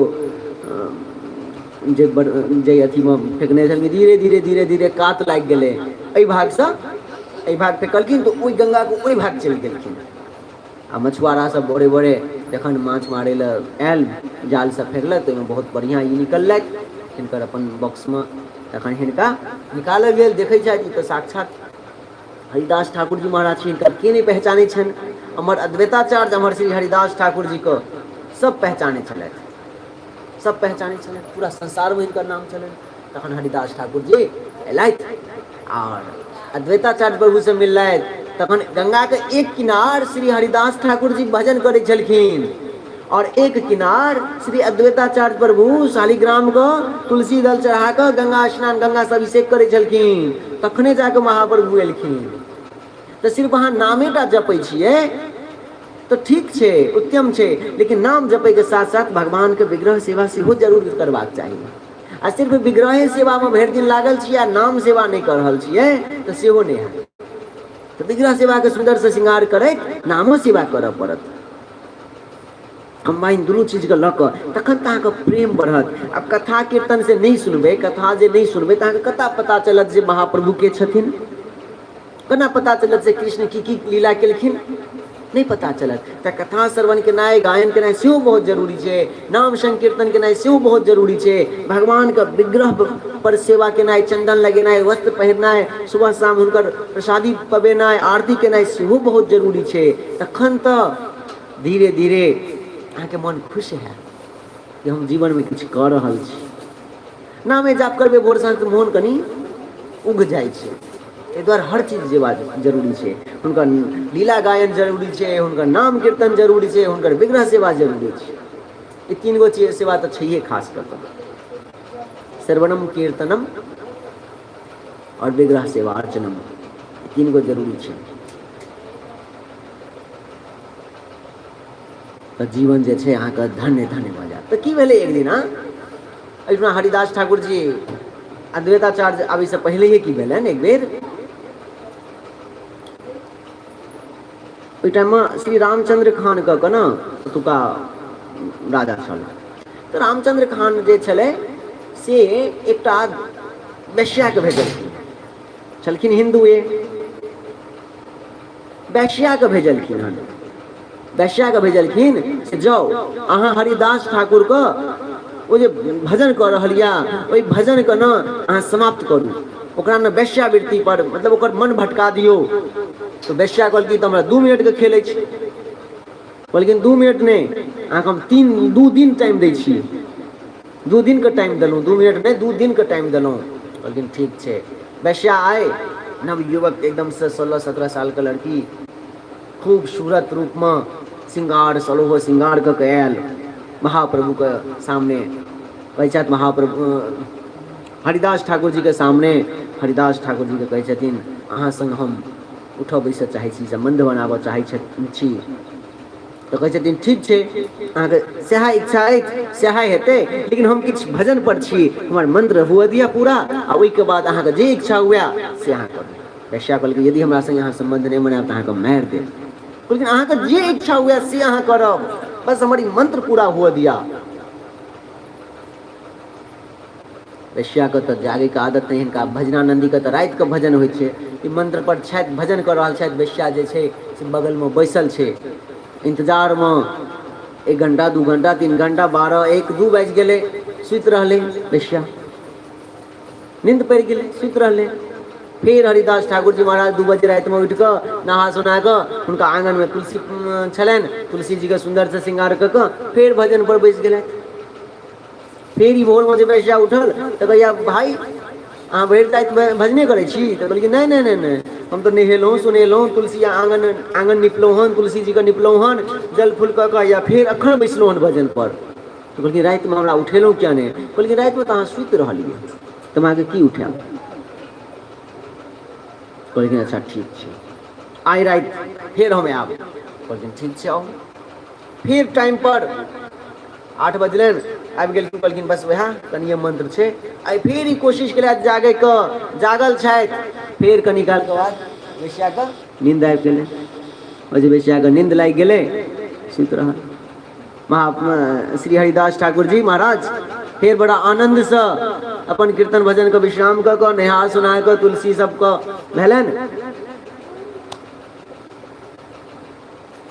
जे जे अथीमे फेकने छलखिन, धीरे धीरे धीरे धीरे कात लागि गेलै। एहि भागसँ एहि भाग फेकलखिन तऽ ओहि गंगाके ओहि भाग चलि गेलखिन। आ मछुआरा सब भोरे भोरे जखन माछ मारै लए आयल, जाल सब फेकलक, तऽ ओहिमे बहुत बढ़िआँ ई निकललथि हिनकर अपन बॉक्समे। तखन हिनका निकालल गेल, देखै छथि ई तऽ साक्षात हरिदास ठाकुर जी महाराज छी। हिनका के नहि पहचानै छनि? हमर अद्वैताचार्य अमर श्री हरिदास ठाकुर जीके सब पहचानै छलथि, सब पहचानै छलथि, पूरा संसारमे हिनकर नाम छलनि। तखन हरिदास ठाकुर जी अयलथि आओर अद्वैताचार्य प्रभुसँ मिललथि। तखन गंगाके एक किनार श्री हरिदास ठाकुर जी भजन करै छलखिन और एक किनार श्री अद्वैताचार्य प्रभु शालिग्राम के तुलसी दल चढ़ा कऽ गंगा स्नान, गंगा से अभिषेक करै छलखिन। तखने जाके महाप्रभु एलखिन। तऽ सिर्फ अहाँ नामेटा जपै छियै तऽ ठीक छै, उत्तम छै, लेकिन नाम जपैके साथ साथ भगवानके विग्रह सेवा सेहो जरूर करबाक चाही। आ सिर्फ विग्रहे सेवामे भरि दिन लागल छियै आ नाम सेवा नहि कऽ रहल छियै तऽ सेहो नहि हैत। तऽ विग्रह सेवाके सुन्दरसँ श्रृंगार करैत नामो सेवा करऽ पड़त, कम्बाइन दुनू चीजके लऽ कऽ, तखन तऽ अहाँके प्रेम बढ़त। आब कथा कीर्तन से नहि सुनबै, कथा जे नहि सुनबै तऽ अहाँके कतऽ पता चलत जे महाप्रभु के छथिन? केना पता चलत जे कृष्ण की की लीला केलखिन? नहि पता चलत। तऽ कथा श्रवण केनाइ, गायन केनाइ सेहो बहुत जरूरी छै, नाम संकीर्तन केनाइ सेहो बहुत जरूरी छै, भगवानके विग्रह पर सेवा केनाइ, चन्दन लगेनाइ, वस्त्र पहिरनाइ, सुबह शाम हुनकर प्रसादी पबेनाइ, आरती केनाइ सेहो बहुत जरूरी छै। तखन तऽ धीरे धीरे अहाँके मन खुश हैत कि हम जीवनमे किछु कऽ रहल छी। नामे जाप करबै भोर साँझ तऽ मोन कनि उगि जाइ छै। एहि दुआरे हर चीज जेबा जरूरी छै। हुनकर लीला गायन जरूरी छै, हुनकर नाम कीर्तन जरूरी छै, हुनकर विग्रह सेवा जरूरी छै। ई तीन गो चीज सेवा तऽ छैहे, खास कऽ कऽ श्रवणम, कीर्तनम आओर विग्रह सेवा अर्चनम, तीन गो जरूरी छै। तऽ जीवन जे छै अहाँके धन्य धन्य भऽ जायत। तऽ की भेलै, एक दिना एहिठुना हरिदास ठाकुर जी अद्वैताचार्य आबैसँ पहिलहे की भेलनि, एक बेर ओहि टाइममे श्री रामचंद्र खान कऽ कऽ ने ओतुका राजा छल। तऽ रामचंद्र खान जे छलै से एकटा वेश्याके भेजलखिन, छलखिन हिन्दुए, वैश्याके भेजलखिन हन। वैश्याके भेजलखिन से जाउ अहाँ हरिदास ठाकुरके ओ जे भजन कऽ रहल यऽ ओहि भजनके ने अहाँ समाप्त करू, ओकरा ने वैश्यावृत्ति पर मतलब ओकर मन भटका दियौ। तऽ वैश्या कहलखिन तऽ हमरा 2 मिनटके खेल अछि। कहलखिन 2 मिनट नहि, अहाँके हम 3-2 दिन टाइम दै छी। 2 दिनके टाइम देलहुँ, 2 मिनट नहि, 2 दिनके टाइम देलहुँ। कहलखिन ठीक छै। वैश्या आय नवयुवक एकदमसँ 16-17 सालके लड़की, खूबसूरत रूपमे श्रृंगार सलोह श्रृंगार कऽ के आयल महाप्रभुके सामने। कहै छथि महाप्रभु हरिदास ठाकुर जीके सामने, हरिदास ठाकुर जीके कहै छथिन अहाँ सङ्ग हम उठऽ बैसऽ चाहै छी, सम्बन्ध बनाबऽ चाहै छी। तऽ कहै छथिन ठीक छै, अहाँके सएह इच्छा अछि सएह हेतै, लेकिन हम किछु भजन पर छी, हमर मंत्र हुअ दिअ पूरा आ ओहिके बाद अहाँके जे इच्छा हुए से अहाँ करू। वैश्या कहलकै यदि हमरा संगे अहाँ सम्बन्ध नहि बनायब तऽ अहाँके मारि देब। कहलखिन अहाँके जे इच्छा हुए से अहाँ करब, बस हमर ई मंत्र पूरा हुअ दिअ। वैश्याके तऽ जागैके आदत नहि हिनका, भजनानन्दीके तऽ रातिके भजन होइ छै। ई मन्त्रपर छथि, भजन कऽ रहल छथि, वैश्या जे छै से बगलमे बैसल छै इन्तजारमे। 1 घण्टा, 2 घण्टा, 3 घण्टा, 12, 1, 2 बाजि गेलै, सुति रहलै वैश्या, नींद पड़ि गेलै, सुति रहलै। फेर हरिदास ठाकुर जी महाराज 2 बजे रातिमे उठि कऽ नहा सोना कऽ हुनका आङनमे तुलसी छलनि, तुलसी जीके सुन्दरसँ श्रृंगार कऽ कऽ फेर भजनपर बैसि गेलथि। फेर ई भोरमे जे वैश्या उठल तऽ कहैया भाइ अहाँ भरि राति भजने करै छी? तऽ कहलखिन नहि नहि नहि नहि, हम तऽ नहेलहुँ सुनेलहुँ, तुलसी आङन आङन निपलहुँ हन, तुलसी जीके निपलहुँ हन, जल फूल कऽ कऽ या फेर एखन बैसलहुँ हन भजनपर। तऽ कहलखिन रातिमे हमरा उठेलहुँ किया नहि? कहलखिन रातिमे तऽ अहाँ सुति रहलियै तऽ हम अहाँके की उठायब। कहलखिन अच्छा ठीक छै, आइ राति फेर हम आयब। कहलखिन ठीक छै आउ। फेर टाइमपर 8 बजलनि, आबि गेलखिन। कहलखिन बस वएह कनिए मंत्र छै। आइ फेर ई कोशिश केलथि जागैके, जागल छथि। फेर कनी कालके बाद वैश्याके नींद आबि गेलै। ओ जे वैश्याके नींद लागि गेलै, सुति रहल। महा श्री हरिदास ठाकुर जी महाराज फेर बड़ा आनन्दसँ अपन कीर्तन भजनके विश्राम कऽ कऽ नहा सुना कऽ तुलसी सबके भेलनि।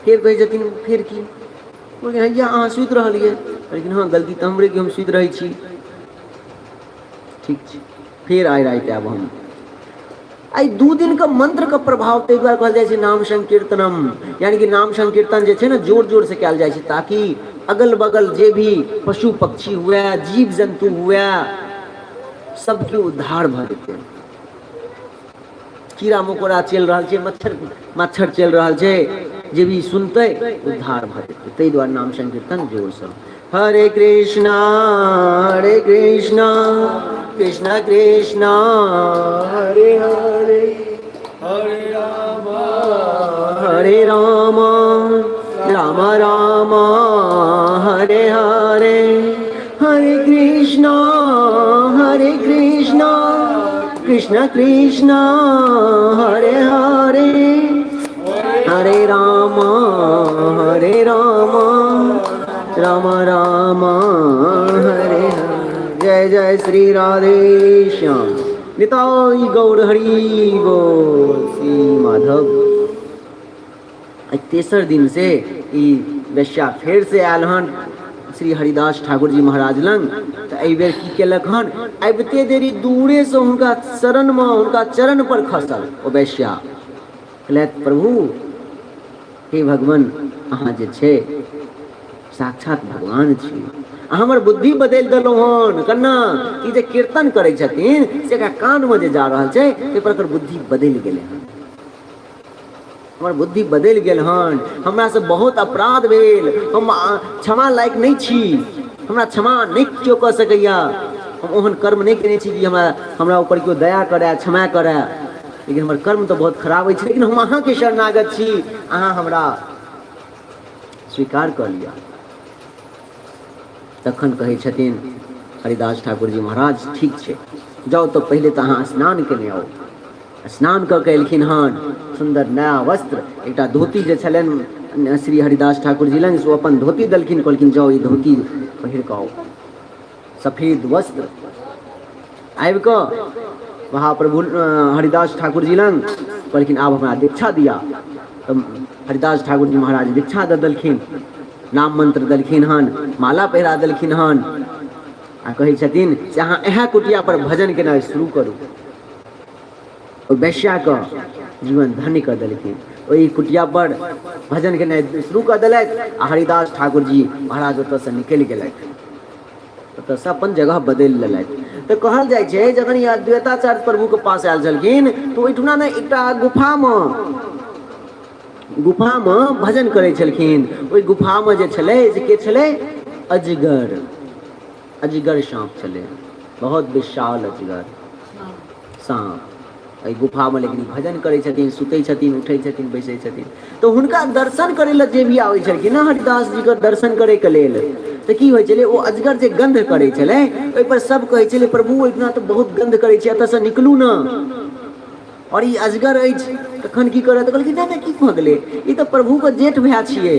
फेर कहै छथिन फेर की? कहलखिन हैया अहाँ सुति रहलियै। कहलखिन हँ गलती तऽ हमरे कि हम सुति रहै छी। ठीक छै, फेर आइ राति आयब हम। एहि 2 दिनके मन्त्रके प्रभाव ताहि दुआरे कहल जाइ छै नाम संकीर्तनम, यानी कि नाम संकीर्तन जे छै ने जोर जोरसँ कयल जाइ छै ताकि अगल बगल जे भी पशु पक्षी हुए, जीव जन्तु हुए, सबके उद्धार भऽ जेतै। कीड़ा मकोड़ा चलि रहल छै, मच्छर मच्छर चलि रहल छै, जे भी सुनतै उद्धार भऽ जेतै। ताहि दुआरे नाम संकीर्तन जोरसँ। हरे कृष्णा हरे कृष्णा कृष्णा कृष्णा हरे हरे, हरे राम हरे राम राम राम हरे हरे, हरे कृष्णा हरे कृष्णा कृष्ण कृष्ण हरे हरे, हरे राम हरे राम राम राम हरे हरे। जय जय श्री राधे श्याम निताई गौर हरि बोल। श्री माधव। एहि तेसर दिन से ई वेश्या फेर से आयल हन श्री हरिदास ठाकुर जी महाराज लग। तऽ एहि बेर की केलक हन, अबिते देरी दूरेसँ हुनका शरणमे, हुनका चरण पर खसल ओ वेश्या। कहलथि प्रभु हे भगवान, अहाँ जे छै साक्षात भगवान छी, अहाँ हमर बुद्धि बदलि देलहुँ हन। कन्ना ई जे कीर्तन करै छथिन से एकरा कानमे जे जा रहल छै ताहि पर एकर बुद्धि बदलि गेलै हन, हमर बुद्धि बदलि गेल हन, हमरासँ बहुत अपराध भेल, हम क्षमा लायक नहि छी, हमरा क्षमा नहि केओ कऽ सकैए, हम ओहन कर्म नहि केने छी कि हमरा हमरा ऊपर केओ दया करए, क्षमा करए, लेकिन हमर कर्म तऽ बहुत खराब अछि, लेकिन हम अहाँके शरणागत छी, अहाँ हमरा स्वीकार कऽ लिअ। तखन कहै छथिन हरिदास ठाकुर जी महाराज, ठीक छै, जाउ तऽ पहिले तऽ अहाँ स्नान केने आउ। स्नान कऽ के एलखिन हन, सुन्दर नया वस्त्र, एकटा धोती जे छलनि श्री हरिदास ठाकुर जी लग, से ओ अपन धोती देलखिन, कहलखिन जाउ ई धोती पहिर कऽ आउ, सफेद वस्त्र। आबि कऽ महाप्रभु हरिदास ठाकुर जी लग कहलखिन आब हमरा दीक्षा दिया। तऽ हरिदास ठाकुर जी महाराज दीक्षा दऽ देलखिन, नाम मंत्र देलखिन हन, माला पहिरा देलखिन हन, आ कहै छथिन से अहाँ इएह कुटिया पर भजन केनाइ शुरू करू। ओहि वैश्याके जीवन धन्य कऽ देलखिन। ओहि कुटिया पर भजन केनाइ शुरू कऽ देलथि आ हरिदास ठाकुर जी महाराज ओतयसँ निकलि गेलथि, ओतयसँ अपन जगह बदलि लेलथि। तऽ कहल जाइ छै जखन ई अद्वैताचार्य प्रभुके पास आयल छलखिन तऽ ओहिठुना ने एकटा गुफामे गुफामे भजन करै छलखिन। ओहि गुफामे जे छलै से के छलै? अजगर, अजगर साँप छलै, बहुत विशाल अजगर साँप एहि गुफामे। लेकिन भजन करै छथिन, सुतै छथिन, उठै छथिन, बैसै छथिन। तऽ हुनका दर्शन करै लए जे भी आबै छलखिन ने हरिदास जीके दर्शन करैके लेल, तऽ की होइ छलै, ओ अजगर जे गन्ध करै छलै ओहिपर सब कहै छलै प्रभु ओहिठिना तऽ बहुत गन्ध करै छै, एतऽसँ निकलू ने, आओर ई अजगर अछि। तखन की करत? तऽ कहलखिन नहि नहि, की भऽ गेलै, ई तऽ प्रभुके जेठ भाय छियै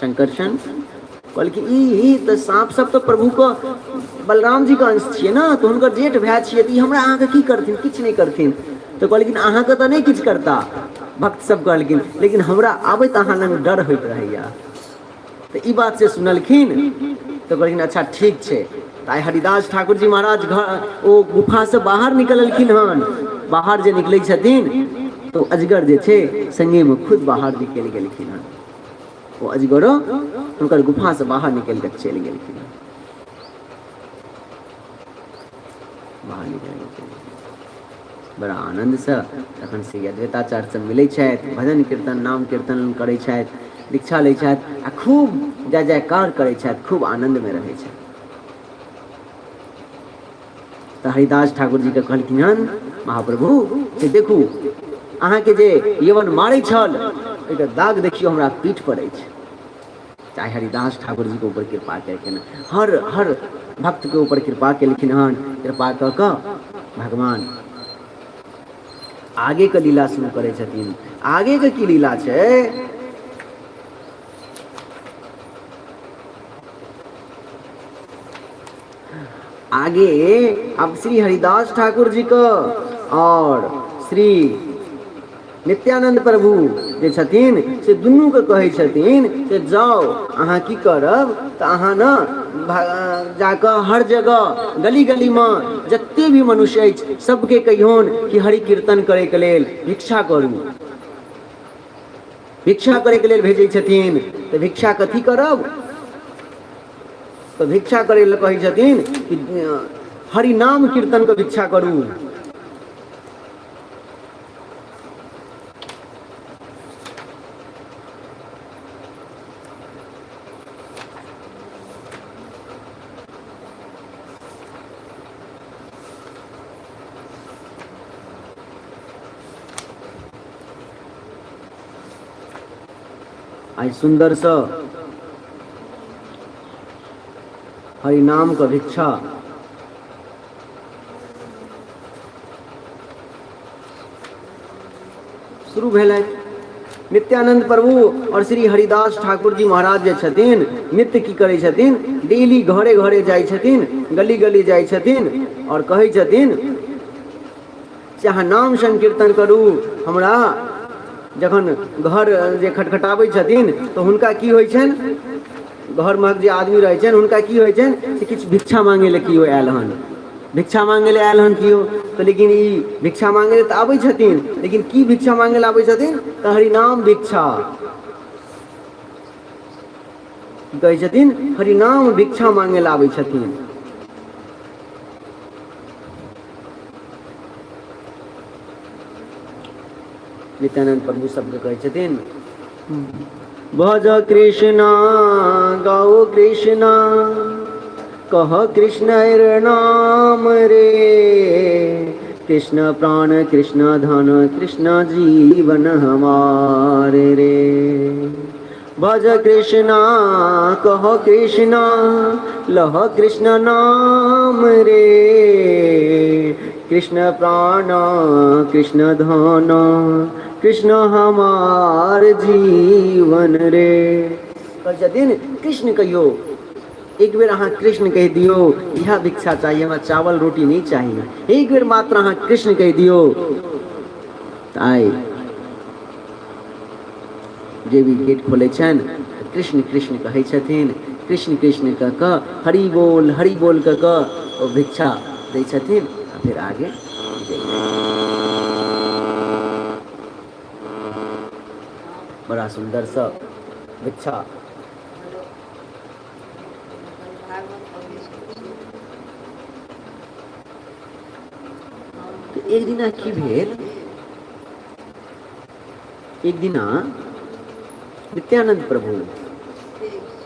शंकरशन। कहलखिन ई तऽ साँप सब तऽ प्रभुके बलराम जीके अंश छियै ने, तऽ हुनकर जेठ भाय छियै, तऽ ई हमरा अहाँके की करथिन? किछु नहि करथिन। तऽ कहलखिन अहाँके तऽ नहि किछु करता, भक्त सब कहलखिन, लेकिन हमरा आबैत अहाँ लग डर होइत रहैया। तऽ ई बात से सुनलखिन तऽ कहलखिन अच्छा ठीक छै। तऽ आइ हरिदास ठाकुर जी महाराज घर ओ गुफासँ बाहर निकललखिन हन। बाहर जे निकलै छथिन तऽ अजगर जे छै संगेमे खुद बाहर निकलि गेलखिन हन। ओ अजगरो हुनकर गुफासँ बाहर निकलि कऽ चलि गेलखिन, बाहर निकलि गेलखिन बड़ा आनन्दसँ। तखन श्री अद्वैताचार्य सब मिलै छथि, भजन कीर्तन नाम कीर्तन करै छथि, दीक्षा लै छथि आ खूब जय जयकार करै छथि, खूब आनन्दमे रहै छथि। तऽ हरिदास ठाकुर जीके कहलखिन हन महाप्रभु से देखू अहाँके जे यवन मारै छल ओहिके दाग देखियौ हमरा पीठ पर अछि। चाहे हरिदास ठाकुर जीके ऊपर कृपा केलखिन, हर हर भक्तके ऊपर कृपा केलखिन हन। कृपा कऽ कऽ भगवान आगेके लीला शुरू करै छथिन। आगेके की लीला छै? आगे अब श्री हरिदास ठाकुर जी के और श्री नित्यानंद प्रभु जे छथिन से दुनूके कहै छथिन से जाउ अहाँ की करब, तऽ अहाँ ने जाकऽ हर जगह गली गलीमे जते भी मनुष्य अछि सबके कहियौन कि हरि कीर्तन करैके लेल भिक्षा करू। भिक्षा करैके लेल भेजै छथिन। तऽ भिक्षा कथी करब? तऽ भिक्षा करै लए कहै छथिन कि हरिनाम कीर्तनके भिक्षा करू। आइ सुन्दरसँ हरिनामके भिक्षा शुरू भेलै। नित्यानंद प्रभु और श्री हरिदास ठाकुर जी महाराज जे छथिन नित्य की करै छथिन, डेली घरे घरे जाइ छथिन, गली गली जाइ छथिन और कहै छथिन से अहाँ नाम संकीर्तन करू, हमरा जखन घर जे खटखटाबै छथिन तऽ हुनका की होइ छनि घरमे जे आदमी रहै छनि हुनका की होइ छनि से किछु भिक्षा मांगै लए केओ आयल हन भिक्षा मांगै लए आयल हन केओ तऽ लेकिन ई भिक्षा मांगै लए तऽ आबै छथिन लेकिन की भिक्षा मांगै लए आबै छथिन तऽ हरिनाम भिक्षा की कहै छथिन हरिनाम भिक्षा मांगै लए आबै छथिन नित्यानंद प्रभु सबके कहै छथिन भज कृष्णा गाओ कृष्णा कह कृष्ण नाम रे कृष्ण प्राण कृष्ण धन कृष्ण जीवन हमारे रे भज कृष्णा कह कृष्णा लह कृष्ण नाम रे कृष्ण प्राण कृष्ण धन कृष्ण हमार जीवन रे कहै छथिन कृष्ण कहियौ एक बेर अहाँ कृष्ण कहि दियौ इएह भिक्षा चाही हमरा चावल रोटी नहि चाही एक बेर मात्र अहाँ कृष्ण कहि दियौ तऽ आइ जे भी गेट खोलै छनि तऽ कृष्ण कृष्ण कहै छथिन कृष्ण कृष्ण कऽ कऽ हरि बोल हरि बोल कऽ कऽ ओ भिक्षा दै छथिन आ फेर आगे बड़ा सुन्दरसँ भिक्षा तऽ एक दिना की भेल एक दिना नित्यानंद प्रभु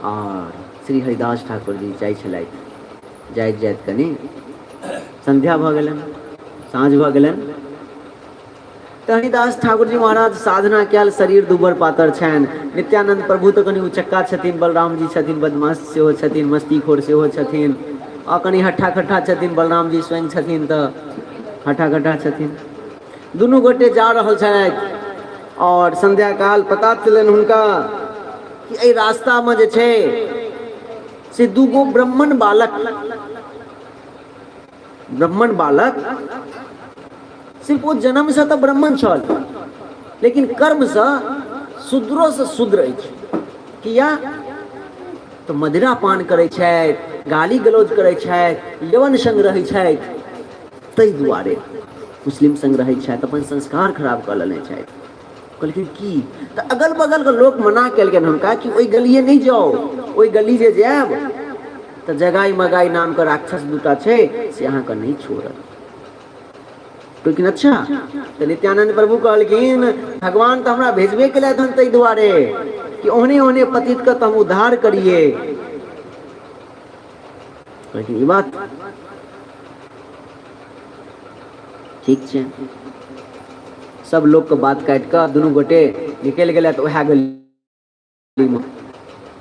आर श्री हरिदास ठाकुर जी जाइ छलथि जाइत जाइत कनि संध्या भऽ गेलनि साँझ भऽ गेलनि तऽ हरिदास ठाकुर जी महाराज साधना कयल शरीर दुबर पातर छनि नित्यानंद प्रभु तऽ कनि उचक्का छथिन बलराम जी छथिन बदमाश सेहो छथिन मस्तीखोर सेहो छथिन आ कनि हट्ठा खट्ठा छथिन बलराम जी स्वयं छथिन तऽ हट्ठा खट्ठा छथिन दुनू गोटे जा रहल छथि आओर संध्या काल पता चलनि हुनका कि एहि रास्तामे जे छै से दूगो ब्राह्मण बालक ब्राह्मण बालक सिर्फ ओ जन्मसँ तऽ ब्राह्मण छल लेकिन कर्मसँ शूद्रोसँ शूद्र अछि किया तऽ मदिरा पान करै छथि गाली गलौज करै छथि यवन संग रहै छथि ताहि दुआरे मुस्लिम संग रहै छथि अपन संस्कार खराब कऽ लेने छथि कहलखिन की तऽ अगल बगलके लोक मना केलकनि हुनका कि ओहि गलिए नहि जाउ ओहि गली जे जायब तऽ जगाई मगाई नामके राक्षस दूटा छै से अहाँके नहि छोड़त कहलखिन अच्छा तऽ नित्यानंद प्रभु कहलखिन भगवान तऽ हमरा भेजबे केलथि हन ताहि दुआरे कि ओहने ओहने पतितके तऽ हम उद्धार करियै कहलखिन ई बात ठीक छै सब लोकके बात काटि कऽ दुनू गोटे निकलि गेलथि उएह गलीमे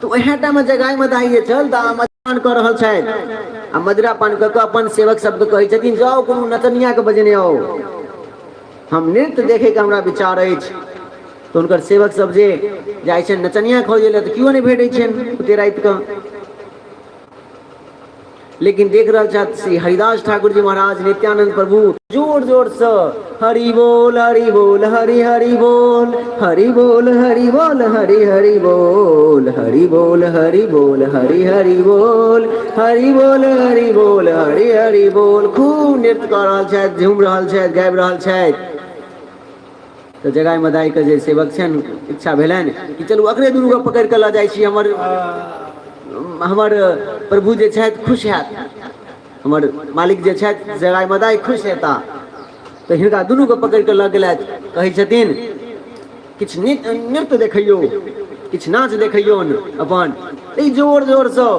तऽ उएह टाइममे जगाइ मदाइ जे छल तऽ मदिरापान कऽ रहल छथि आ मदिरापान कऽ कऽ अपन सेवक सबके कहै छथिन जाउ कोनो नचनियाके बजेने आउ हम नृत्य देखैके हमरा विचार अछि तऽ हुनकर सेवक सब जे जाइ छनि नचनिया खोजै लए तऽ केओ नहि भेटै छनि ओते रातिके लेकिन देख रहल छथि श्री हरिदास ठाकुर जी महाराज नित्यानंद प्रभु जोर जोर से हरि बोल हरि बोल हरि हरि बोल हरि बोल हरि बोल हरि हरि बोल हरि बोल हरि बोल हरि हरि बोल हरि बोल हरि बोल हरि हरि बोल खूब नृत्य कऽ रहल छथि झूम रहल छथि गाबि रहल छथि तऽ जगाय मदाइके जे सेवक छनि इच्छा भेलनि कि चलू अकरे दुनूके पकड़ि कऽ लऽ जाइ छी हमर हमर प्रभु जे छथि खुश हैत हमर मालिक जे छथि जगाय मदाइ खुश हेता तऽ हिनका दुनूके पकड़ि कऽ लऽ गेलथि कहै छथिन किछु नृत्य देखैयौ किछु नाच देखैयौन अपन ई जोर जोरसँ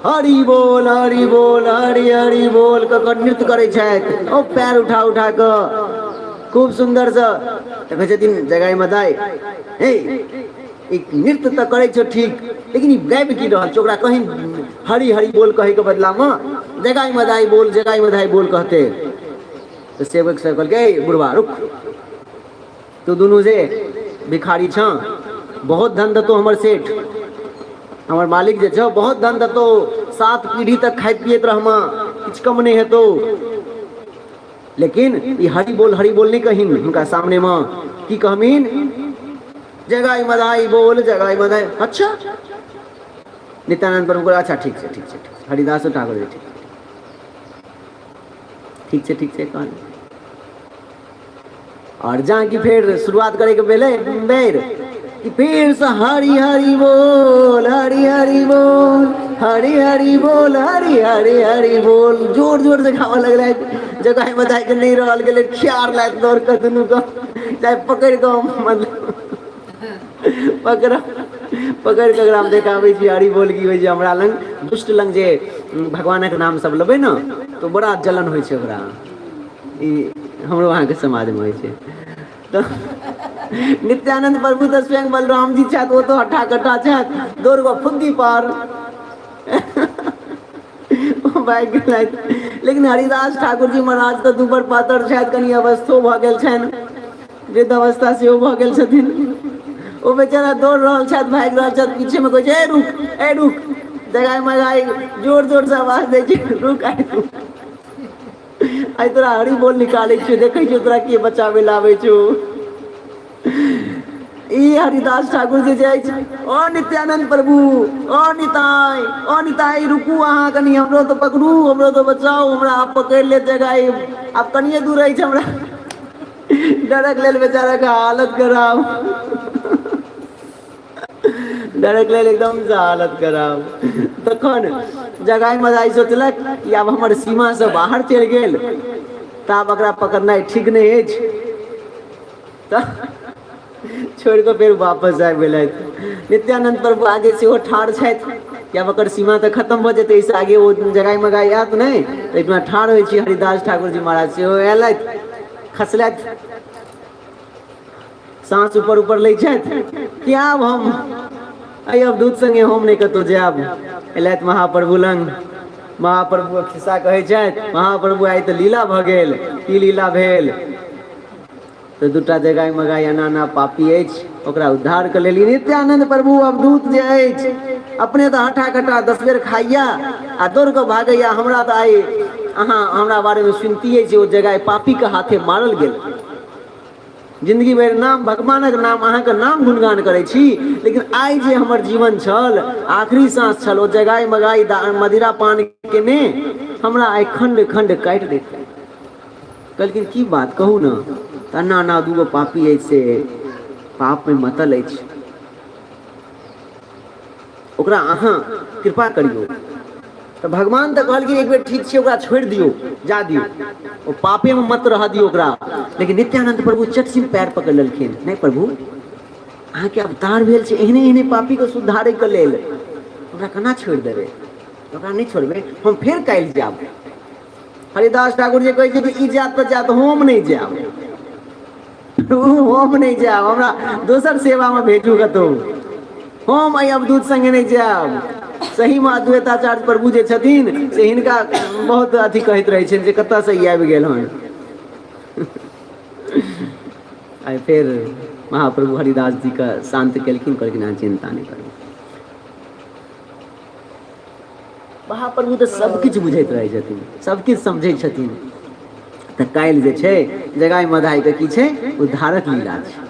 हरि बोल हरि बोल हरि हरि बोल कऽ कऽ नृत्य करै छथि ओ पैर उठा उठा कऽ खूब सुन्दरसँ तऽ कहै छथिन जगाइ मदाइ हे ई नृत्य तऽ करै छौ ठीक लेकिन ई गाबि की रहल छै ओकरा कहीं हरि हरि बोल कहैके बदलामे जगाइ मदाइ बोल जगाइ मदाइ बोल कहते तऽ सेवक सब कहलकै बुढ़वा रुक तू दुनू जे भिखारी छँ बहुत धन देतौ हमर सेठ हमर मालिक जे छौ बहुत धन देतौ सात पीढ़ी तक खाइत पियैत रहमा किछु कम नहि हेतौ लेकिन ई हरि बोल हरि बोल नहि कहिन हुनका सामनेमे की कहमिन जगाई मदाई बोल जगाई मदाई। अच्छा, नित्यानंद प्रभु अच्छा ठीक छै, ठीक छै, ठीक छै। हरिदासो ठाकुर जी ठीक ठीक छै, ठीक छै कहल। और जहाँ की फेर शुरुआत करे के भेलै बेर कि फेर से हरि हरि बोल हरि हरि बोल हरि हरि बोल हरि हरि हरि बोल जोर जोर से गाबऽ लगलै। जगह बताय के नहि रहल गेलै, खियार लायक दौड़ कऽ दुनू के चाहे पकड़ि कऽ मतलब पकड़ पकड़ि कऽ एकरा हम देखाबै छी हरि बोल की होइ छै। हमरा लग दुष्ट लग जे भगवानक नाम सब लेबै ने तऽ बड़ा जलन होइ छै ओकरा। ई हमरो अहाँके समाजमे होइ छै। तऽ नित्यानंद प्रभु तऽ स्वयं बलराम जी छथि, ओ तऽ हट्ठा कट्ठा छथि, दौड़ कऽ फुद्दी पर भागि गेलथि। लेकिन हरिदास ठाकुर जी महाराज तऽ दुबर पातर छथि, कनि अवस्थो भऽ गेल छनि, वृद्ध अवस्था सेहो भऽ गेल छथिन। ओ बेचारा दौड़ रहल छथि, भागि रहल छथि, पीछेमे कहै छै ए रुक, ए रुक, जगाई मगाई जोर जोर से आवाज दै छै, रुक आइ तू, आइ तोरा हरि बोल निकालै छियौ, देखै छियौ तोरा के बचाबै लए आबै छौ। ई हरिदास ठाकुर जे जाइ छै, ओ नित्यानंद प्रभु, ओ निताई, ओ निताई रुकू अहाँ कनि, हमरो तऽ पकड़ू, हमरो तऽ बचाउ, हमरा आब पकड़ि लेत जगाई, आब कनिये दूर अछि हमरा। डरक लेल बेचारा के हालत खराब, डरक लेल एकदम से हालत खराब। तखन जगाई मजाई सोचलक कि आब हमर सीमा से बाहर चलि गेल तऽ आब एकरा पकड़नाइ ठीक नहि अछि, तऽ छोड़ि कऽ फेर वापस आबि गेलथि। नित्यानंद प्रभु आगे सेहो ठाढ़ छथि कि आब ओकर सीमा तऽ खतम भऽ जेतै, एहिसँ आगे ओ जगाई मगाई आयत नहि, तऽ एहिठमा ठाढ़ होइ छी। हरिदास ठाकुर जी महाराज सेहो अयलथि, खसलथि, साँस ऊपर ऊपर लै छथि कि आब हम एहि अवधूत संगे हम नहि कतहु जायब। एलथि महाप्रभु लग, महाप्रभु खिस्सा कहै छथि, महाप्रभु आइ तऽ लीला भऽ गेल। की लीला भेल? तऽ दूटा जगाई मगाई एना एना पापी अछि, ओकरा उद्धार कऽ लेली। नित्यानंद प्रभु अवधूत जे अछि अपने तऽ हठा कटा 10 बेर खाइया आ दौड़ कऽ भागैया, हमरा तऽ आइ अहाँ हमरा बारेमे सुनतियै जे ओ जगाई पापीके हाथे मारल गेल। जिंदगी भरि नाम भगवानक नाम अहाँके नाम गुणगान करै छी, लेकिन आइ जे हमर जीवन छल, आखिरी साँस छल, ओ जगाई मगाई मदिरा पान केने हमरा आइ खण्ड खण्ड काटि देतै। कहलखिन की बात कहू ने। तऽ एना एना दूगो पापी अछि से पापमे मतल अछि, ओकरा अहाँ कृपा करियौ। तऽ भगवान तऽ कहलखिन एक बेर ठीक छै ओकरा छोड़ि दियौ, जा दियौ, ओ पापेमे मत रहऽ दियौ ओकरा। लेकिन नित्यानंद प्रभु चट सिंह पैर पकड़ि लेलखिन, नहि प्रभु अहाँके अवतार भेल छै एहने एहने पापीके सुधारैके लेल, ओकरा केना छोड़ि देबै, ओकरा नहि छोड़बै, हम फेर काल्हि जायब। हरिदास ठाकुर जी कहै छै कि ई जायत तऽ जायत, हम नहि जायब, हम नहि जायब, हमरा दोसर सेवामे भेजू कतहु, हम एहि अवधूत संगे नहि जायब। सहीमे अद्वैताचार्य प्रभु जे छथिन से हिनका बहुत अथी कहैत रहै छथिन जे कतऽसँ ई आबि गेल हन। आइ फेर महाप्रभु हरिदास जीके शान्त केलखिन, कहलखिन अहाँ चिन्ता नहि करू। महाप्रभु तऽ सबकिछु बुझैत रहै छथिन, सबकिछु समझै छथिन। तऽ काल्हि जे छै जगाई मधाईके की छै उद्धारक लीला छै।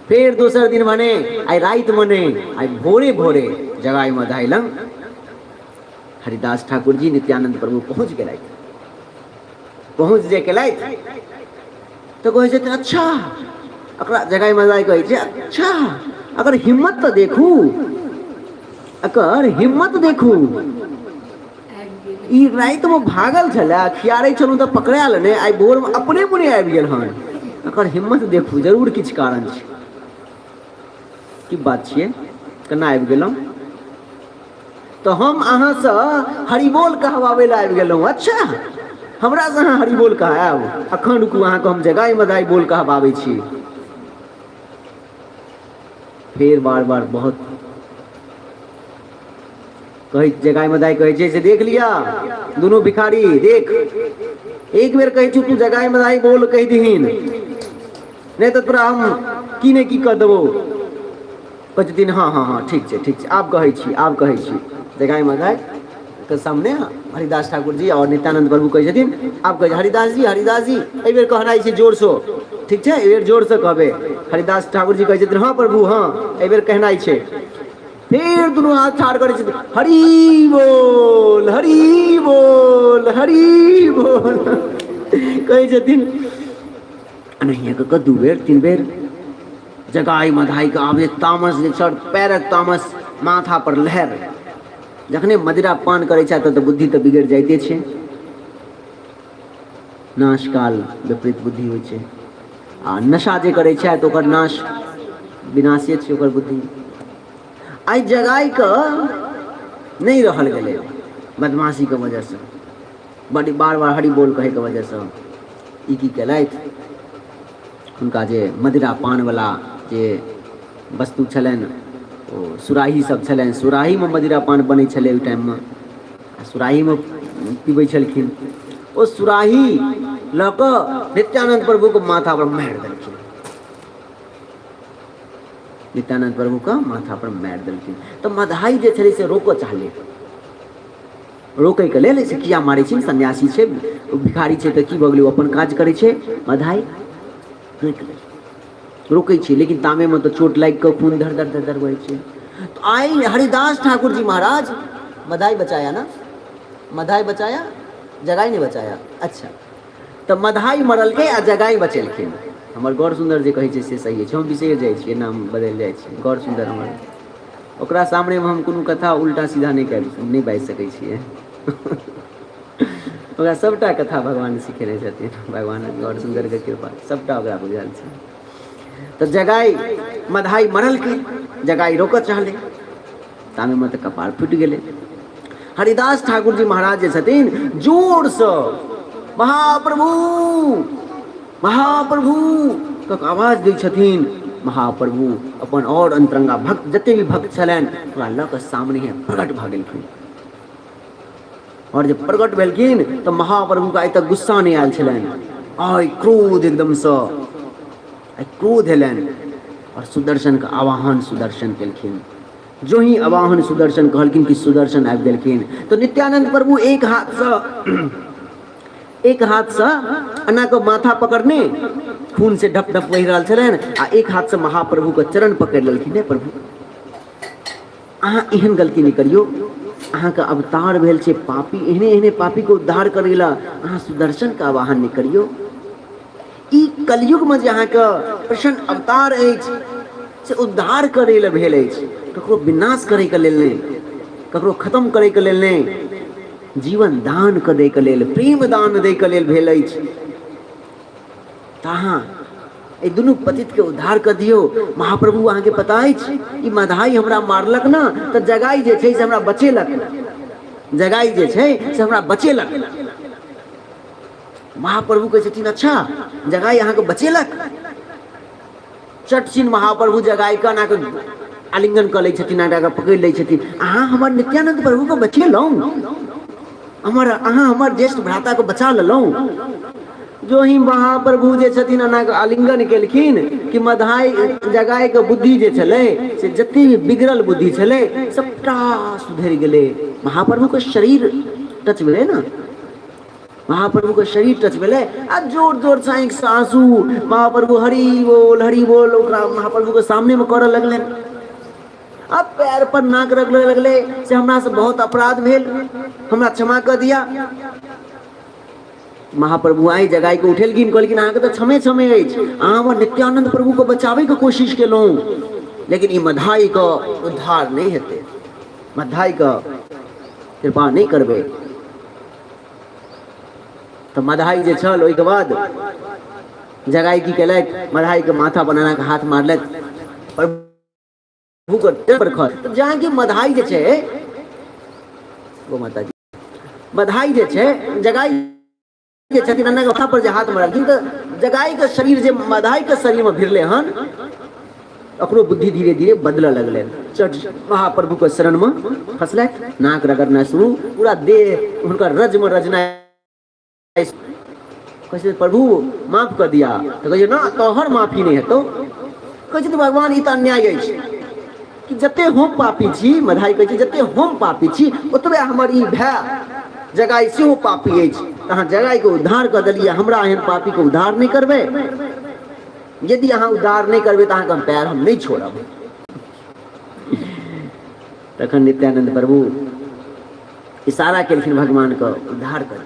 फेर दोसर दिन भने आइ राति मने आइ भोरे भोरे जगाई मधाई लग हरिदास ठाकुर जी नित्यानंद प्रभु पहुँच गेलथि। पहुँच जे गेलथि तऽ कहै छथिन अच्छा, एकरा जगाई मधाई कहै छै अच्छा अगर हिम्मत तऽ देखू, एकर हिम्मत देखू, ई रातिमे भागल छलै, खियारै छलहुँ तऽ पकड़ायल नहि, आइ भोरमे अपने मुने आबि गेल हन, एकर हिम्मत देखू, जरूर किछु कारण छै। की बात छियै, केना आबि गेलहुँ? तऽ हम अहाँसँ हरिबोल कहबाबै लए आबि गेलहुँ। अच्छा हमरासँ अहाँ हरिबोल कहायब? अखन रुकू, अहाँके हम जगाई मगाई बोल कहबाबै छी। फेर बार बार बहुत कहै जगाई मदाई कहै छै से देख लिया दुनू भिखारी, देख एक बेर कहै छी तू जगाई मदाई बोल कहि दहीन, नहि तऽ तोरा हम की नहि की कऽ देबौ। कहै छथिन हँ हँ हँ ठीक छै ठीक छै, आब कहै छी, आब कहै छी। जगाई मदाई के सामने हरिदास ठाकुर जी आओर नित्यानंद प्रभु कहै छथिन आब कहै छै हरिदास जी हरिदास जी एहिबेर कहनाइ छै जोरसँ ठीक छै एहिबेर जोरसँ कहबै हरिदास ठाकुर जी कहै छथिन हँ प्रभु हँ एहिबेर कहनाइ छै फेर दुनू हाथ ठाढ़ करै छथिन हरि बोल हरि बोल हरि बोल कहै छथिन एनाहिए कऽ कऽ दू बेर तीन बेर जगाइ मधाइके आबै तामस जे छल पैरक तामस माथा पर लहर जखने मदिरा पान करै छै तऽ बुद्धि तऽ बिगड़ि जाइते छै नाश काल विपरीत बुद्धि होइ छै आ नशा जे करै छै तऽ ओकर नाश विनाशे छै ओकर बुद्धि आइ जगाइके नहि रहल गेलै बदमाशीके वजहसँ बड़ी बार बार हरि बोल कहैके वजहसँ ई की केलथि हुनका जे मदिरा पानवला जे वस्तु छलनि ओ सुराही सब छलनि सुराहीमे मदिरा पान बनै छलै ओहि टाइममे आ सुराहीमे पीबै छलखिन ओ सुराही लऽ कऽ नित्यानन्द प्रभुके माथापर मारि देलखिन नित्यानन्द प्रभुके माथापर मारि देलखिन तऽ मधाई जे छलै से रोकऽ चाहलै रोकैके लेल से किया मारै छै सन्यासी छै भिखारी छै तऽ की भऽ गेलै ओ अपन काज करै छै मधाई रोकि लै रोकै छै लेकिन तामेमे तऽ चोट लागि कऽ खून धर धर धर धर बहै छै तऽ आइ हरिदास ठाकुर जी महाराज मधाई बचाया ना मधाई बचाया जगाई नहि बचाया अच्छा तऽ मधाई मरलकै आ जगाई बचेलखिन हमर गौर सुन्दर जे कहै छै से सही छै हम बिसरि जाइ छियै नाम बदलि जाइ छै गौर सुन्दर हमर ओकरा सामनेमे हम कोनो कथा उल्टा सीधा नहि कर नहि बाजि सकै छियै ओकरा सभटा कथा भगवान सिखेने छथिन भगवान गौर सुन्दरके कृपा सभटा ओकरा बुझल छै तऽ जगाई मधाई मरलकै जगाई रोकऽ चाहलै तामेमे तऽ कपार फूटि गेलै हरिदास ठाकुर जी महाराज जे छथिन जोरसँ महाप्रभु महाप्रभु तक आवाज दै छथिन महाप्रभु अपन आओर अन्तरंगा भक्त जते भी भक्त छलनि ओकरा लऽ कऽ सामने प्रकट भऽ गेलखिन आओर जे प्रकट भेलखिन तऽ महाप्रभुके आइ तक गुस्सा नहि आयल छलनि आइ क्रोध एकदमसँ आइ क्रोध एलनि आओर सुदर्शनके आवाहन सुदर्शन केलखिन जो ही आवाहन सुदर्शन कहलखिन कि सुदर्शन आबि गेलखिन तऽ नित्यानंद प्रभु एक हाथसँ एक हाथसँ एना कऽ माथा पकड़ने खून से ढप ढप बहि रहल छलनि आ एक हाथसँ महाप्रभुके चरण पकड़ि लेलखिन हे प्रभु अहाँ एहन गलती नहि करियौ अहाँके अवतार भेल छै पापी एहने एहने पापीके उद्धार करै लए अहाँ सुदर्शनके आवाहन नहि करियौ ई कलयुगमे जे अहाँके प्रसन्न अवतार अछि से उद्धार करै लए भेल अछि ककरो विनाश करैके लेल नहि ककरो खत्म करैके लेल नहि जीवन दान कऽ दैके लेल प्रेम दान दैके लेल भेल अछि तऽ अहाँ एहि दुनू पतितके उद्धार कऽ दियौ महाप्रभु अहाँके पता अछि ई मधाई हमरा मारलक ने तऽ जगाई जे छै से हमरा बचेलक जगाई जे छै से हमरा बचेलक महाप्रभु कहै छथिन अच्छा जगाई अहाँके बचेलक चटचिन महाप्रभु जगाई कऽ अनाके आलिंगन कऽ लै छथिन अनाके पकड़ि लै छथिन अहाँ हमर नित्यानंद प्रभुके बचेलहुँ हमर अहाँ हमर ज्येष्ठ भ्राताके बचा लेलहुँ जो ही महाप्रभु जे छथिन अनाके आलिंगन केलखिन कि मधाई जगाइके बुद्धि जे छलै से जते भी बिगड़ल बुद्धि छलै सबटा सुधरि गेलै महाप्रभुके शरीर टच भेलै ने महाप्रभुके शरीर टच भेलै आ जोर जोरसँ आँखिसँ आँसू महाप्रभु हरि बोल हरि बोल ओकरा महाप्रभुके सामनेमे करऽ लगलै आ पैर पर नाक रगड़ऽ लगलै से हमरासँ बहुत अपराध भेल हमरा क्षमा कऽ दिया महाप्रभु आइ जगाइके उठेलखिन कहलखिन अहाँके तऽ क्षमे क्षमे अछि अहाँ हमर नित्यानंद प्रभुके बचाबैके कोशिश केलहुँ लेकिन ई मधाइके उद्धार नहि हेतै मधाइके कृपा नहि करबै तऽ मधाई जे छल ओहिके बाद जगाई की केलथि मधाईके माथा बनाना के हाथ मारलथि प्रभु के पर खस तऽ जहाँ कि मधाई जे छै गो माता जी मधाई जे छै जगाई जे छथिन अन्ना के माथा पर जे हाथ मारलखिन तऽ जगाई के शरीर जे मधाई के शरीर में भिड़ले हन ओकरो बुद्धि धीरे धीरे बदलऽ लगलै चट महाप्रभुके शरणमे फसलथि नाक रगड़नाइ शुरू पूरा देह हुनकर रजमे रजनाइ कहै छै प्रभु माफ कऽ दिया तऽ कहै छै ना तोहर माफी नहि हेतौ कहै छै भगवान ई तऽ अन्याय अछि कि जते हम पापी छी, मधाई कहै छै जते हम पापी छी ओतबे हमर ई भाय जगाई सेहो पापी अछि, तऽ अहाँ जगाईके उद्धार कऽ देलियै, हमरा एहन पापीके उद्धार नहि करबै? यदि अहाँ उद्धार नहि करबै तऽ अहाँके हम पैर हम नहि छोड़ब। तखन नित्यानंद प्रभु इशारा केलखिन भगवानके उद्धार कर।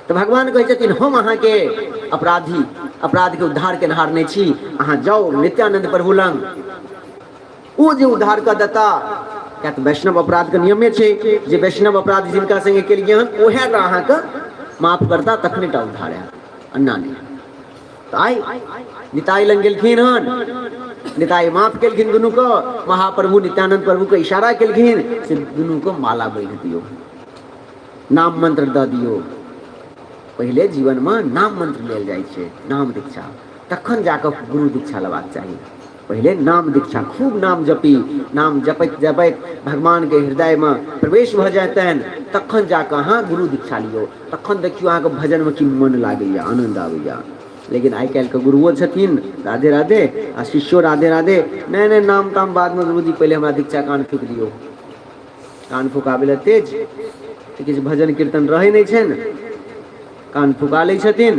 तऽ भगवान कहै छथिन हम अहाँके अपराधी अपराधके उद्धार केनहार नहि छी, अहाँ जाउ नित्यानंद प्रभु लग, ओ जे उद्धार कऽ देता। किया तऽ वैष्णव अपराधके नियमे छै जे वैष्णव अपराध जिनका संगे केलियै हन उएह टा अहाँके माफ करता, तखने टा उद्धार हैत, अन्ना नहि। तऽ आइ निताई लग गेलखिन हन, निताई माफ केलखिन दुनूके। महाप्रभु नित्यानंद प्रभुके इशारा केलखिन से दुनूके माला बान्हि दियौ, नाम मंत्र दऽ दियौ। पहिले जीवनमे नाम मंत्र लेल जाइ छै, नाम दीक्षा, तखन जाकऽ गुरु दीक्षा लेबाक चाही। पहिले नाम दीक्षा, खूब नाम जपी, नाम जपैत जपैत भगवानके हृदयमे प्रवेश भऽ जेतनि, तखन जाकऽ अहाँ गुरु दीक्षा लियौ। तखन देखियौ अहाँके भजनमे की मन लागैए, आनन्द आबैए। लेकिन आइ काल्हिके गुरुओ छथिन राधे राधे आ शिष्यो राधे राधे। नहि नहि, नाम ताम बादमे गुरुजी, पहिले हमरा दीक्षा कान फूकि दियौ। कान फुकाबै लए तेज तऽ किछु भजन कीर्तन रहै नहि छनि, कान फुका लै छथिन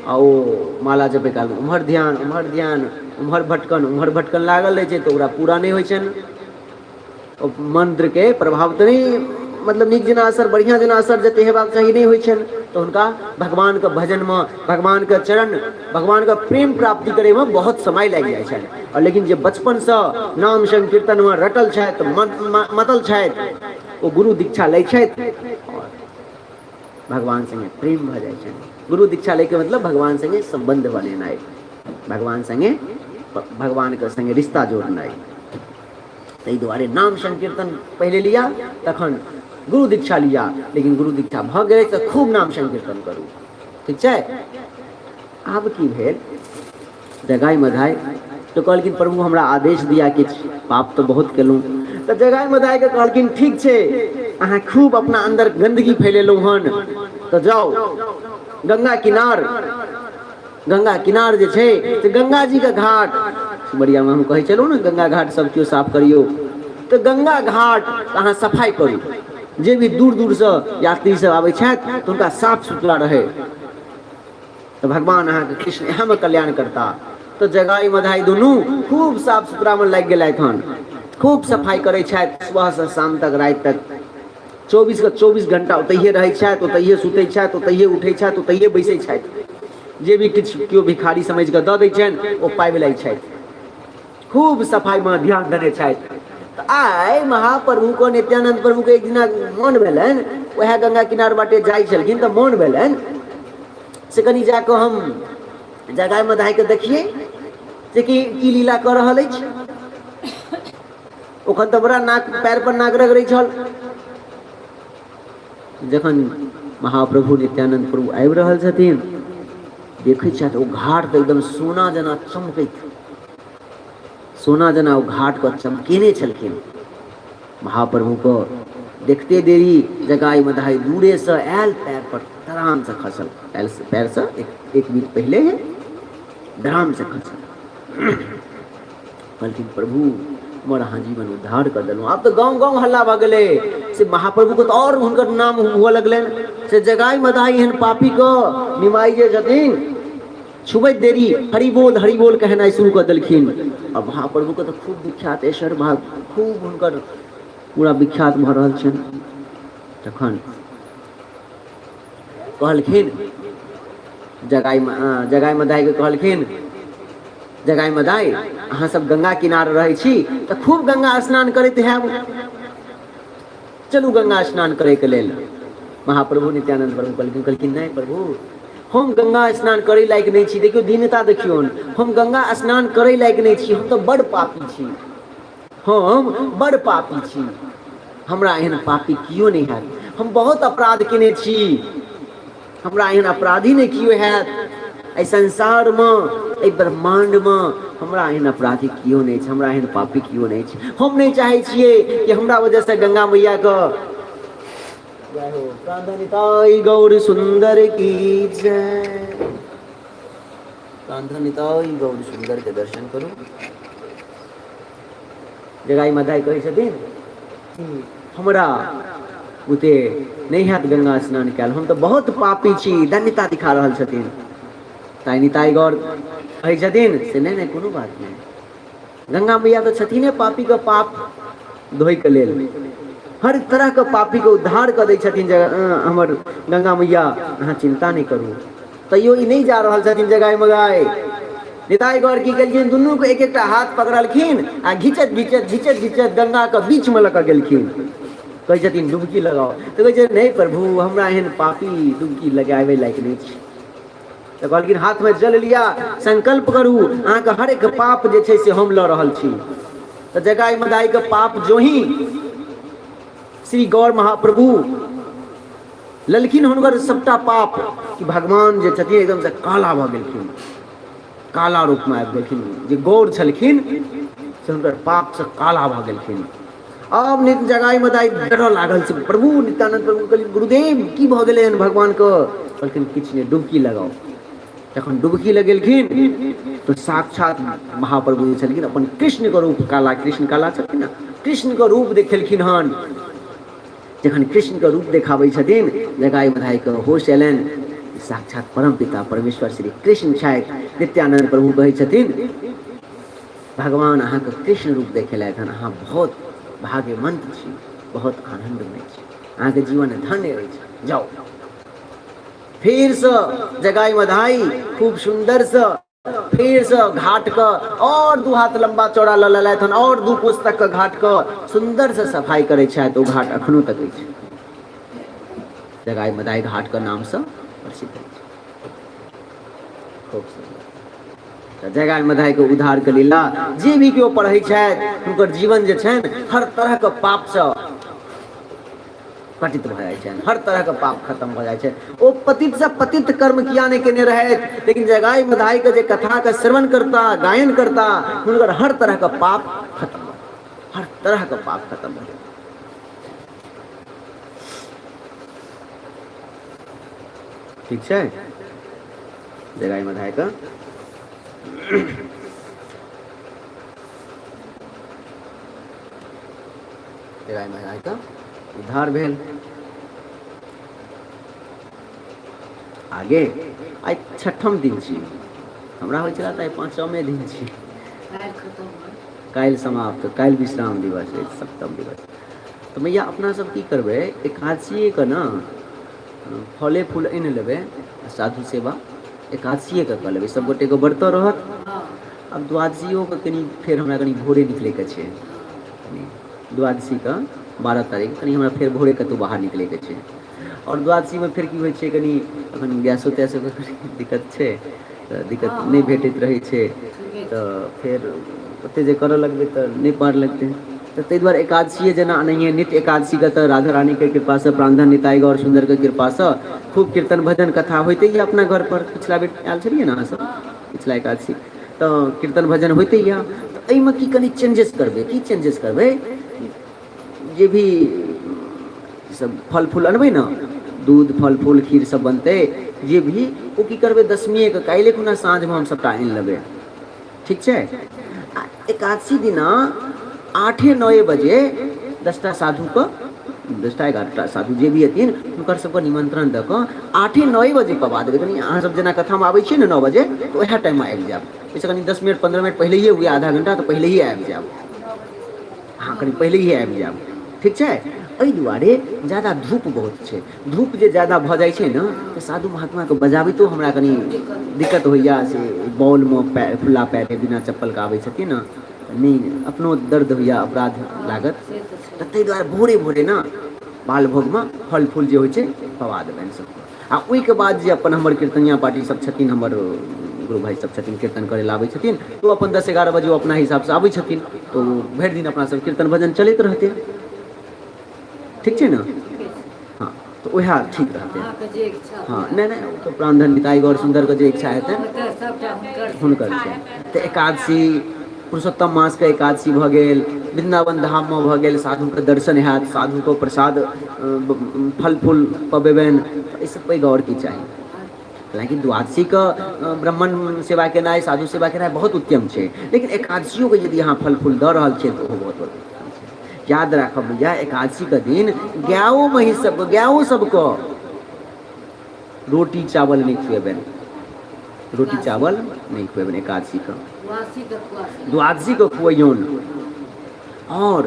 आ ओ माला जपै कालमे उम्हर ध्यान उम्हर ध्यान, उम्हर भटकन उम्हर भटकन लागल रहै छै, तऽ ओकरा पूरा नहि होइ छनि। ओ मन्त्रके प्रभाव तऽ नहि, मतलब नीक जेना असर, बढ़िआँ जेना असर जते हेबाक चाही नहि होइ छनि। तऽ हुनका भगवानके भजनमे, भगवानके चरण, भगवानके प्रेम प्राप्ति करैमे बहुत समय लागि जाइ छनि। आओर लेकिन जे बचपनसँ नाम संकीर्तनमे रटल छथि, मतल छथि, ओ गुरु दीक्षा लै छथि आओर भगवान सङ्गे प्रेम भऽ जाइ छनि। गुरु दीक्षा लैके मतलब भगवान सङ्गे सम्बन्ध बनेनाइ, भगवान सङ्गे, भगवानके सङ्गे रिश्ता जोड़नाइ। ताहि दुआरे नाम संकीर्तन पहिले लिअ, तखन गुरु दीक्षा लिअ। लेकिन गुरु दीक्षा भऽ गेलै तऽ खूब नाम संकीर्तन करू, ठीक छै? आब की भेल, जगाई मधाई तऽ कहलखिन प्रभु हमरा आदेश दिया किछु, पाप तऽ बहुत केलहुँ। तऽ जगाई मधाईके कहलखिन ठीक छै, अहाँ खूब अपना अन्दर गन्दगी फैलेलहुँ हन, तऽ जाउ गंगा किनार। गंगा किनार जे छै से गंगा जीके घाट, सिमरियामे हम कहै छलहुँ ने गंगा घाट सब केओ साफ करियौ, तऽ गंगा घाट अहाँ सफाइ करू। जे भी दूर दूरसँ यात्री सब आबै छथि तऽ हुनका साफ सुथरा रहै, तऽ भगवान अहाँके कृष्ण इएहमे कल्याण करता। तऽ जगाई मधाई दुनू खूब साफ सुथरामे लागि गेलथि हन, खूब सफाइ करै छथि सुबहसँ शाम तक, राति तक, 24 के 24 घंटा ओतहिए रहै छथि, ओतहिए सुतै छथि, ओतहिए उठै छथि, ओतहिए बैसै छथि। जे भी किछु केओ भिखारी समझि कऽ दऽ दै छनि ओ पाबि लै छथि। खूब सफाइमे ध्यान देने छथि। तऽ आइ महाप्रभुके, नित्यानन्द प्रभुके एक दिना मोन भेलनि, उएह गंगा किनार बाटे जाइ छलखिन तऽ मोन भेलनि से कनि जाकऽ हम जगाय मधाइके देखियै जे कि की लीला कऽ रहल अछि। ओखन तऽ बड़ा नाक पैर पर नाक रगड़ै छल। जखन महाप्रभु नित्यानंद प्रभु आबि रहल छथिन, देखै छथि ओ घाट तऽ एकदम सोना जेना चमकैत, सोना जेना ओ घाटके चमकेने छलखिन। महाप्रभुके देखते देरी जगाई मधाई दूरेसँ आयल, पैर पर धड़ामसँ खसल, पैरसँ एक बीत पहिले है धड़ामसँ खसल। कहलखिन प्रभु हमर अहाँ जीवन उद्धार कऽ देलहुँ। आब तऽ गाँव गाँव हल्ला भऽ गेलै से महाप्रभुके तऽ आओर हुनकर नाम हुअ लगलनि से जगाई मदाई एहन पापीके निमाई जे छथिन छुबैत देरी हरि बोल हरि बोल कहनाइ शुरू कऽ देलखिन। आ महाप्रभुके तऽ खूब विख्यात ऐश्वर्य भाग खूब हुनकर पूरा विख्यात भऽ रहल छनि। तखन कहलखिन जगाई जगाई मदाईके कहलखिन जगाई मदाई अहाँ सब गंगा किनार रहै छी तऽ खूब गंगा स्नान करैत हैब, चलू गंगा स्नान करैके लेल। महाप्रभु नित्यानंद प्रभु कहलखिन, कहलखिन नहि प्रभु हम गंगा स्नान करै लायक नहि छी। देखियौ दीनता देखियौ, हम गंगा स्नान करै लायक नहि छी, हम तऽ बड़ पापी छी, हम बड़ पापी छी, हमरा एहन पापी केओ नहि हैत, हम बहुत अपराध केने छी, हमरा एहन अपराधी नहि केओ हैत एहि संसारमे, एहि ब्रह्माण्डमे हमरा एहन अपराधी केओ नहि छै, हमरा एहन पापी केओ नहि छै। हम नहि चाहै छियै कि हमरा वजहसँ गंगा मैयाके जय हो। प्राणधनिताई गौर सुंदर की जय। प्राणधनिताई गौर सुंदर के दर्शन करू। जगाई मदाइ कहै छथिन कि हमरा बुते नहि हैत गंगा स्नान कयल, हम तऽ बहुत पापी छी, धन्यता दिखा रहल छथिन। ताहि निताइ गौर कहै छथिन से नहि नहि कोनो बात नहि, गंगा मैया तऽ छथिने पापीके पाप धोइके लेल, हर तरहके पापीके उद्धार कऽ दै छथिन हमर गंगा मैया, अहाँ चिन्ता नहि करू। तैयो ई नहि जा रहल छथिन जगाय मगाय। निताइ गौर की केलखिन, दुनूके एक एकटा हाथ पकड़लखिन आ घिचैत घिचैत घिचैत घिचैत गंगाके बीचमे लऽ कऽ गेलखिन। कहै छथिन डुबकी लगाउ, तऽ कहै छै नहि प्रभु हमरा एहन पापी डुबकी लगाबै लायक नहि छै। तऽ कहलखिन हाथमे जल लिअ, संकल्प करू अहाँके हर एक पाप जे छै से हम लऽ रहल छी। तऽ जगाई मदाईके पाप जोही श्री गौर महाप्रभु ललखिन हुनकर सबटा पाप कि भगवान जे छथिन एकदमसँ काला भऽ गेलखिन, काला रूपमे आबि गेलखिन। जे गौर छलखिन से हुनकर पापसँ काला भऽ गेलखिन। आब नित जगाई मदाई डरऽ लागल छै प्रभु नित्यानंद प्रभु कहलखिन गुरुदेव की भऽ गेलै हन भगवानके? कहलखिन किछु नहि, डुबकी लगाउ। जखन डुबकी लगेलखिन तऽ साक्षात महाप्रभु जे छलखिन अपन कृष्णके रूप, काला कृष्ण काला छलखिन ने, कृष्णके रूप देखेलखिन हन। जखन कृष्णके रूप देखाबै छथिन जगाई मदाईके होश अयलनि, साक्षात परम पिता परमेश्वर श्री कृष्ण छथि। नित्यानंद प्रभु कहै छथिन भगवान अहाँके कृष्ण रूप देखेलथि हन, अहाँ बहुत भाग्यवंत छी, बहुत आनन्दमय छी, अहाँके जीवन धन्य अछि, जाउ। फेरसँ जगाई मधाई खूब सुन्दरसँ फेरसँ घाटके आओर दू हाथ लम्बा चौड़ा लऽ लेलथि हन, आओर दू कोस तकके घाटके सुन्दरसँ सफाइ करै छथि। ओ घाट एखनो तक अछि, जगाई मदाई घाटके नामसँ प्रसिद्ध अछि। खूब सुन्दर। तऽ जगाई मदाईके उद्धारके लीला जे भी केओ पढ़ै छथि हुनकर जीवन जे छनि हर तरहके पापसँ पतित भऽ जाइ छनि, हर तरहके पाप खत्म भऽ जाइ छै। ओ पतितसँ पतित कर्म किया नहि केने रहथि, लेकिन जगाई मदाईके जे कथाके श्रवण करता, गायन करता, हुनकर हर तरहके पाप खत्म भऽ, हर तरहके पाप खत्म भऽ जाइ। ठीक छै, जगाई मदाईके जगाई मदाईके उद्धार भेल। आगे आइ छठम दिन छी, हमरा होइ छला तऽ आइ पाँचमे दिन छी, काल्हि समाप्त, काल्हि विश्राम दिवस अछि, सप्तम दिवस। तऽ मैया अपना सब की करबै, एकादशीएके ने फले फूल आनि लेबै आ साधु सेवा एकादशीएके कऽ लेबै, सब गोटेके व्रतो रहत। आब द्वादशीयोके कनि फेर हमरा कनि भोरे निकलैके छै, कनि द्वादशीके 12 तारीख कनि हमरा फेर भोरे कतहु बाहर निकलैके छै। आओर द्वादशीमे फेर की होइ छै, कनि एखन गैसो तैसोके कनि दिक्कत छै, तऽ दिक्कत नहि भेटैत रहै छै, तऽ फेर ओतेक जे करऽ लगबै तऽ नहि पार लगतै। तऽ ताहि दुआरे एकादशीए जेना एनाहिए नित्य एकादशीके तऽ राधा रानीके कृपासँ प्राणधन निताइ गौर सुन्दरके कृपासँ खूब कीर्तन भजन कथा होइते यऽ अपना घरपर। पिछला बेर आयल छलियै ने अहाँसभ, पिछला एकादशी तऽ कीर्तन भजन होइते यऽ। तऽ एहिमे की कनि चेंजेस करबै, की चेंजेस करबै, जे भी सब फल फूल अनबै ने, दूध फल फूल खीर सब बनतै जे भी, ओ की करबै दशमीएके काल्हि खुना साँझमे हम सबटा आनि लेबै, ठीक छै। आ एकादशी दिना 8-9 बजे 10टा साधुके, 10टा 11टा साधु जे भी हेथिन हुनकर सबके निमंत्रण दऽ कऽ 8-9 बजे पबा देबै। कनि अहाँ सब जेना कथामे आबै छियै ने 9 बजे, तऽ उएह टाइममे आबि जायब, ओहिसँ कनि 10 मिनट 15 मिनट पहिलैए हुए, आधा घंटा तऽ पहिलैए आबि जायब, अहाँ कनि पहिलैए आबि जायब, ठीक छै। एहि दुआरे जादा धूप बहुत छै, धूप जे जादा भऽ जाइ छै ने तऽ साधु महात्माके बजाबितो हमरा कनि दिक्कत होइए, से बॉलमे पएर खुला पएरे बिना चप्पलके आबै छथिन ने, नहि अपनो दर्द होइए, अपराध लागत। तऽ ताहि दुआरे भोरे भोरे ने बाल भोगमे फल फूल जे होइ छै पवा देबनि सबके। आ ओहिके बाद जे अपन हमर कीर्तनिया पार्टी सब छथिन, हमर गुरु भाइ सब छथिन, कीर्तन करै लए आबै छथिन, तऽ ओ अपन 10-11 बजे ओ अपना हिसाबसँ आबै छथिन, तऽ ओ भरि दिन अपना सब कीर्तन भजन चलैत रहतै, ठीक छै ने। हँ तऽ उएह ठीक रहतै। हँ नहि नहि, ओ तऽ प्राणधन निताइ गौर सुन्दरके जे इच्छा हेतै हुनकर छै। तऽ एकादशी पुरुषोत्तम मासके एकादशी भऽ गेल, वृन्दावन धाममे भऽ गेल, साधुके दर्शन हैत, साधुके प्रसाद फल फूल पबेबनि, एहिसँ पैघ आओर की चाही। हालाँकि द्वादशीके ब्राह्मण सेवा केनाइ, साधु सेवा केनाइ बहुत उत्तम छै, लेकिन एकादशियोके यदि अहाँ फल फूल दऽ रहल छियै तऽ ओहो बहुत उत्तम छै। याद राखब भैया, एकादशीके दिन गायो महींस सबके, गायो सबके रोटी चावल नहि खुएबनि, रोटी चावल नहि खुएबनि एकादशीके। द्वादशीके खुअइयौन। आओर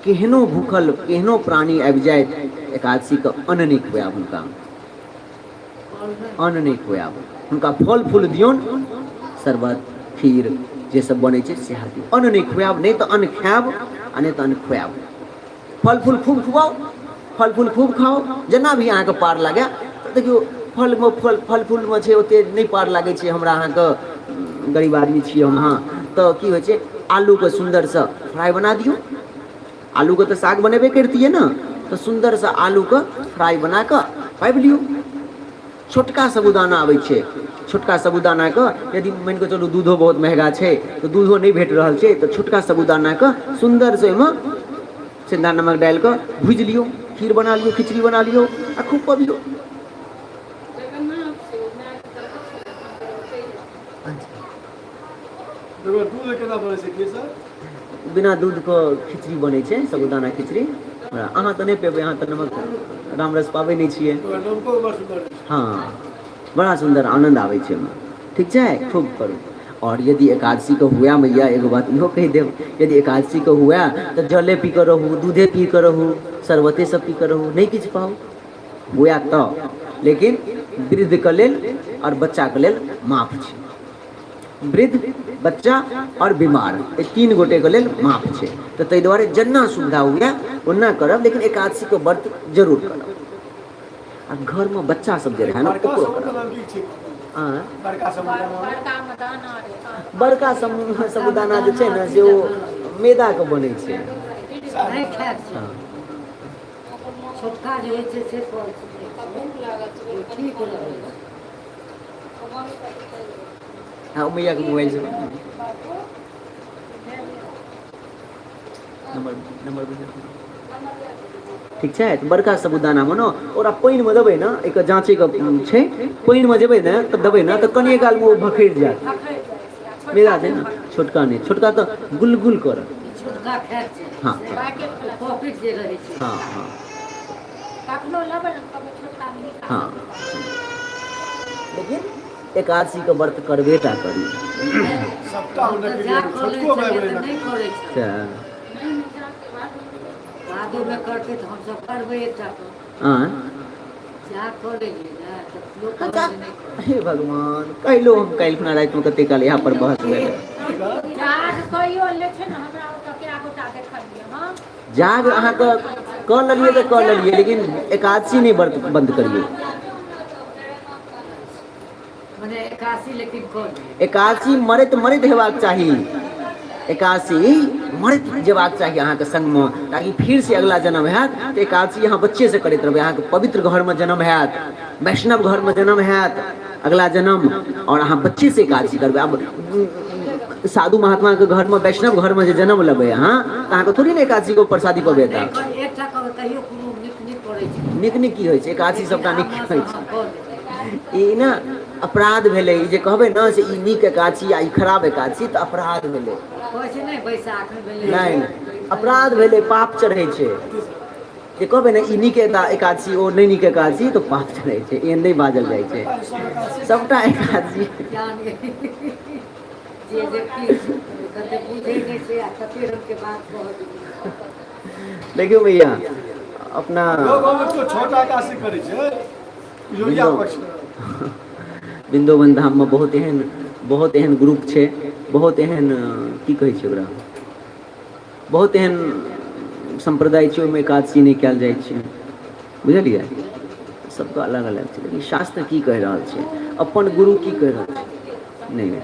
केहनो भूखल केहनो प्राणी आबि जायत, एकादशीके अन्न नहि खुआयब हुनका, अन्न नहि खुआयब हुनका, फल फूल दियौन, शरबत खीर जे सब बनै छै सएह दियौ, अन्न नहि खुआयब। नहि तऽ अन्न खायब आ नहि तऽ अन्न खुआयब। फल फूल खूब खुआउ, फल फूल खूब खाउ, जेना भी अहाँके पार लागए। तऽ देखियौ, फलमे फल फल फूलमे छै ओतेक नहि पार लागै छै हमरा अहाँके, गरीब आदमी छियै हम अहाँ। तऽ की होइ छै, आलूके सुन्दरसँ फ्राइ बना दियौ। आलूके तऽ साग बनेबे करितियै ने, तऽ सुन्दरसँ आलूके फ्राइ बना कऽ पाबि लियौ। छोटका साबूदाना आबै छै, छोटका साबूदानाके यदि मानि कऽ चलू दूधो बहुत महगा छै तऽ दूधो नहि भेट रहल छै, तऽ छोटका साबूदानाके सुन्दरसँ ओहिमे सेन्धा नमक डालि कऽ भुजि लियौ, खीर बना लियौ, खिचड़ी बना लियौ आ खूब पबियौ। बिना दूधके खिचड़ी बनै छै, साबूदाना खिचड़ी। अहाँ तऽ नहि पेबै, अहाँ तऽ नमक रामरस पाबै नहि छियै। हँ, बड़ा सुन्दर आनन्द आबै छै ओहिमे। ठीक छै, खूब करू। आओर यदि एकादशीके हुए मैया, एगो बात इहो कहि देब, यदि एकादशीके हुए तऽ जले पी कऽ रहू, दूधे पी कऽ रहू, शरबते सब पी कऽ रहू, नहि किछु पाउ हुए तऽ। लेकिन वृद्धके लेल आओर बच्चाके लेल माफ छै। वृद्ध, बच्चा आओर बीमार, एहि तीन गोटेके लेल माफ छै। तऽ ताहि दुआरे जेना सुविधा हुए ओना करब, लेकिन एकादशीके व्रत जरूर करब। आ घरमे बच्चा सब जे रहए ने, ओकरो करब। बड़का साबूदाना जे छै ने, से ओ मैदाके बनै छै।
छोटका जे होइ छै से ठीक रहै छै।
हँ, मैयाके मोबाइल से नंबर नंबर। ठीक छै, तऽ बड़का साबूदानामे ने ओकरा पानिमे देबै ने, एकर जाँचेके छै। पानिमे जेबै ने तऽ देबै ने तऽ कनिए कालमे ओ भखरि जायत। मेरा छै ने छोटका, नहि, छोटका तऽ गुलगुल करत। हँ हँ हँ हँ। लेकिन एकादशीके व्रत करबे टा करी। हे भगवान, काल्हिो हम काल्हि खुना रातिमे कते काल इएह पर बहस भेलै। जाग अहाँके कऽ लेलियै तऽ कऽ लेलियै, लेकिन एकादशी नहि व्रत बन्द करियौ। एकादशी मरैत मरैत हेबाक चाही, एकादशी मरैत जेबाक चाही अहाँके संगमे, ताकि फिर से अगला जन्म हैत तऽ एकादशी अहाँ बच्चेसँ करैत रहबै। अहाँके पवित्र घरमे जन्म हैत, वैष्णव घरमे जन्म हैत अगला जन्म, आओर अहाँ बच्चेसँ एकादशी करबै। आब साधु महात्माके घरमे, वैष्णव घरमे जे जन्म लेबै अहाँ, तऽ अहाँके थोड़ी ने एकादशीके प्रसादी पबेता। नीक नीक की होइ छै? एकादशी सबटा नीक होइ छै? ई ने अपराध भेलै। ई जे कहबै ने से ई नीक एकादशी आ ई खराब एकादशी, तऽ अपराध भेलै। नहि, अपराध भेलै, पाप चढ़ै छै। जे कहबै ने ई नीक एकादशी, ओ नहि नीक एकादशी, तऽ पाप चढ़ै छै। एहन नहि बाजल जाइ छै। सबटा एकादशी देखियौ भैया, अपना वृन्दोवन धाममे बहुत एहन, बहुत एहन ग्रुप छै, बहुत एहन की कहै छै ओकरा, बहुत एहन सम्प्रदाय छै, ओहिमे एकादशी नहि कयल जाइ छै, बुझलियै? सबके अलग अलग छै। लेकिन शास्त्र की कहि रहल छै, अपन गुरु की कहि रहल छै? नहि नहि,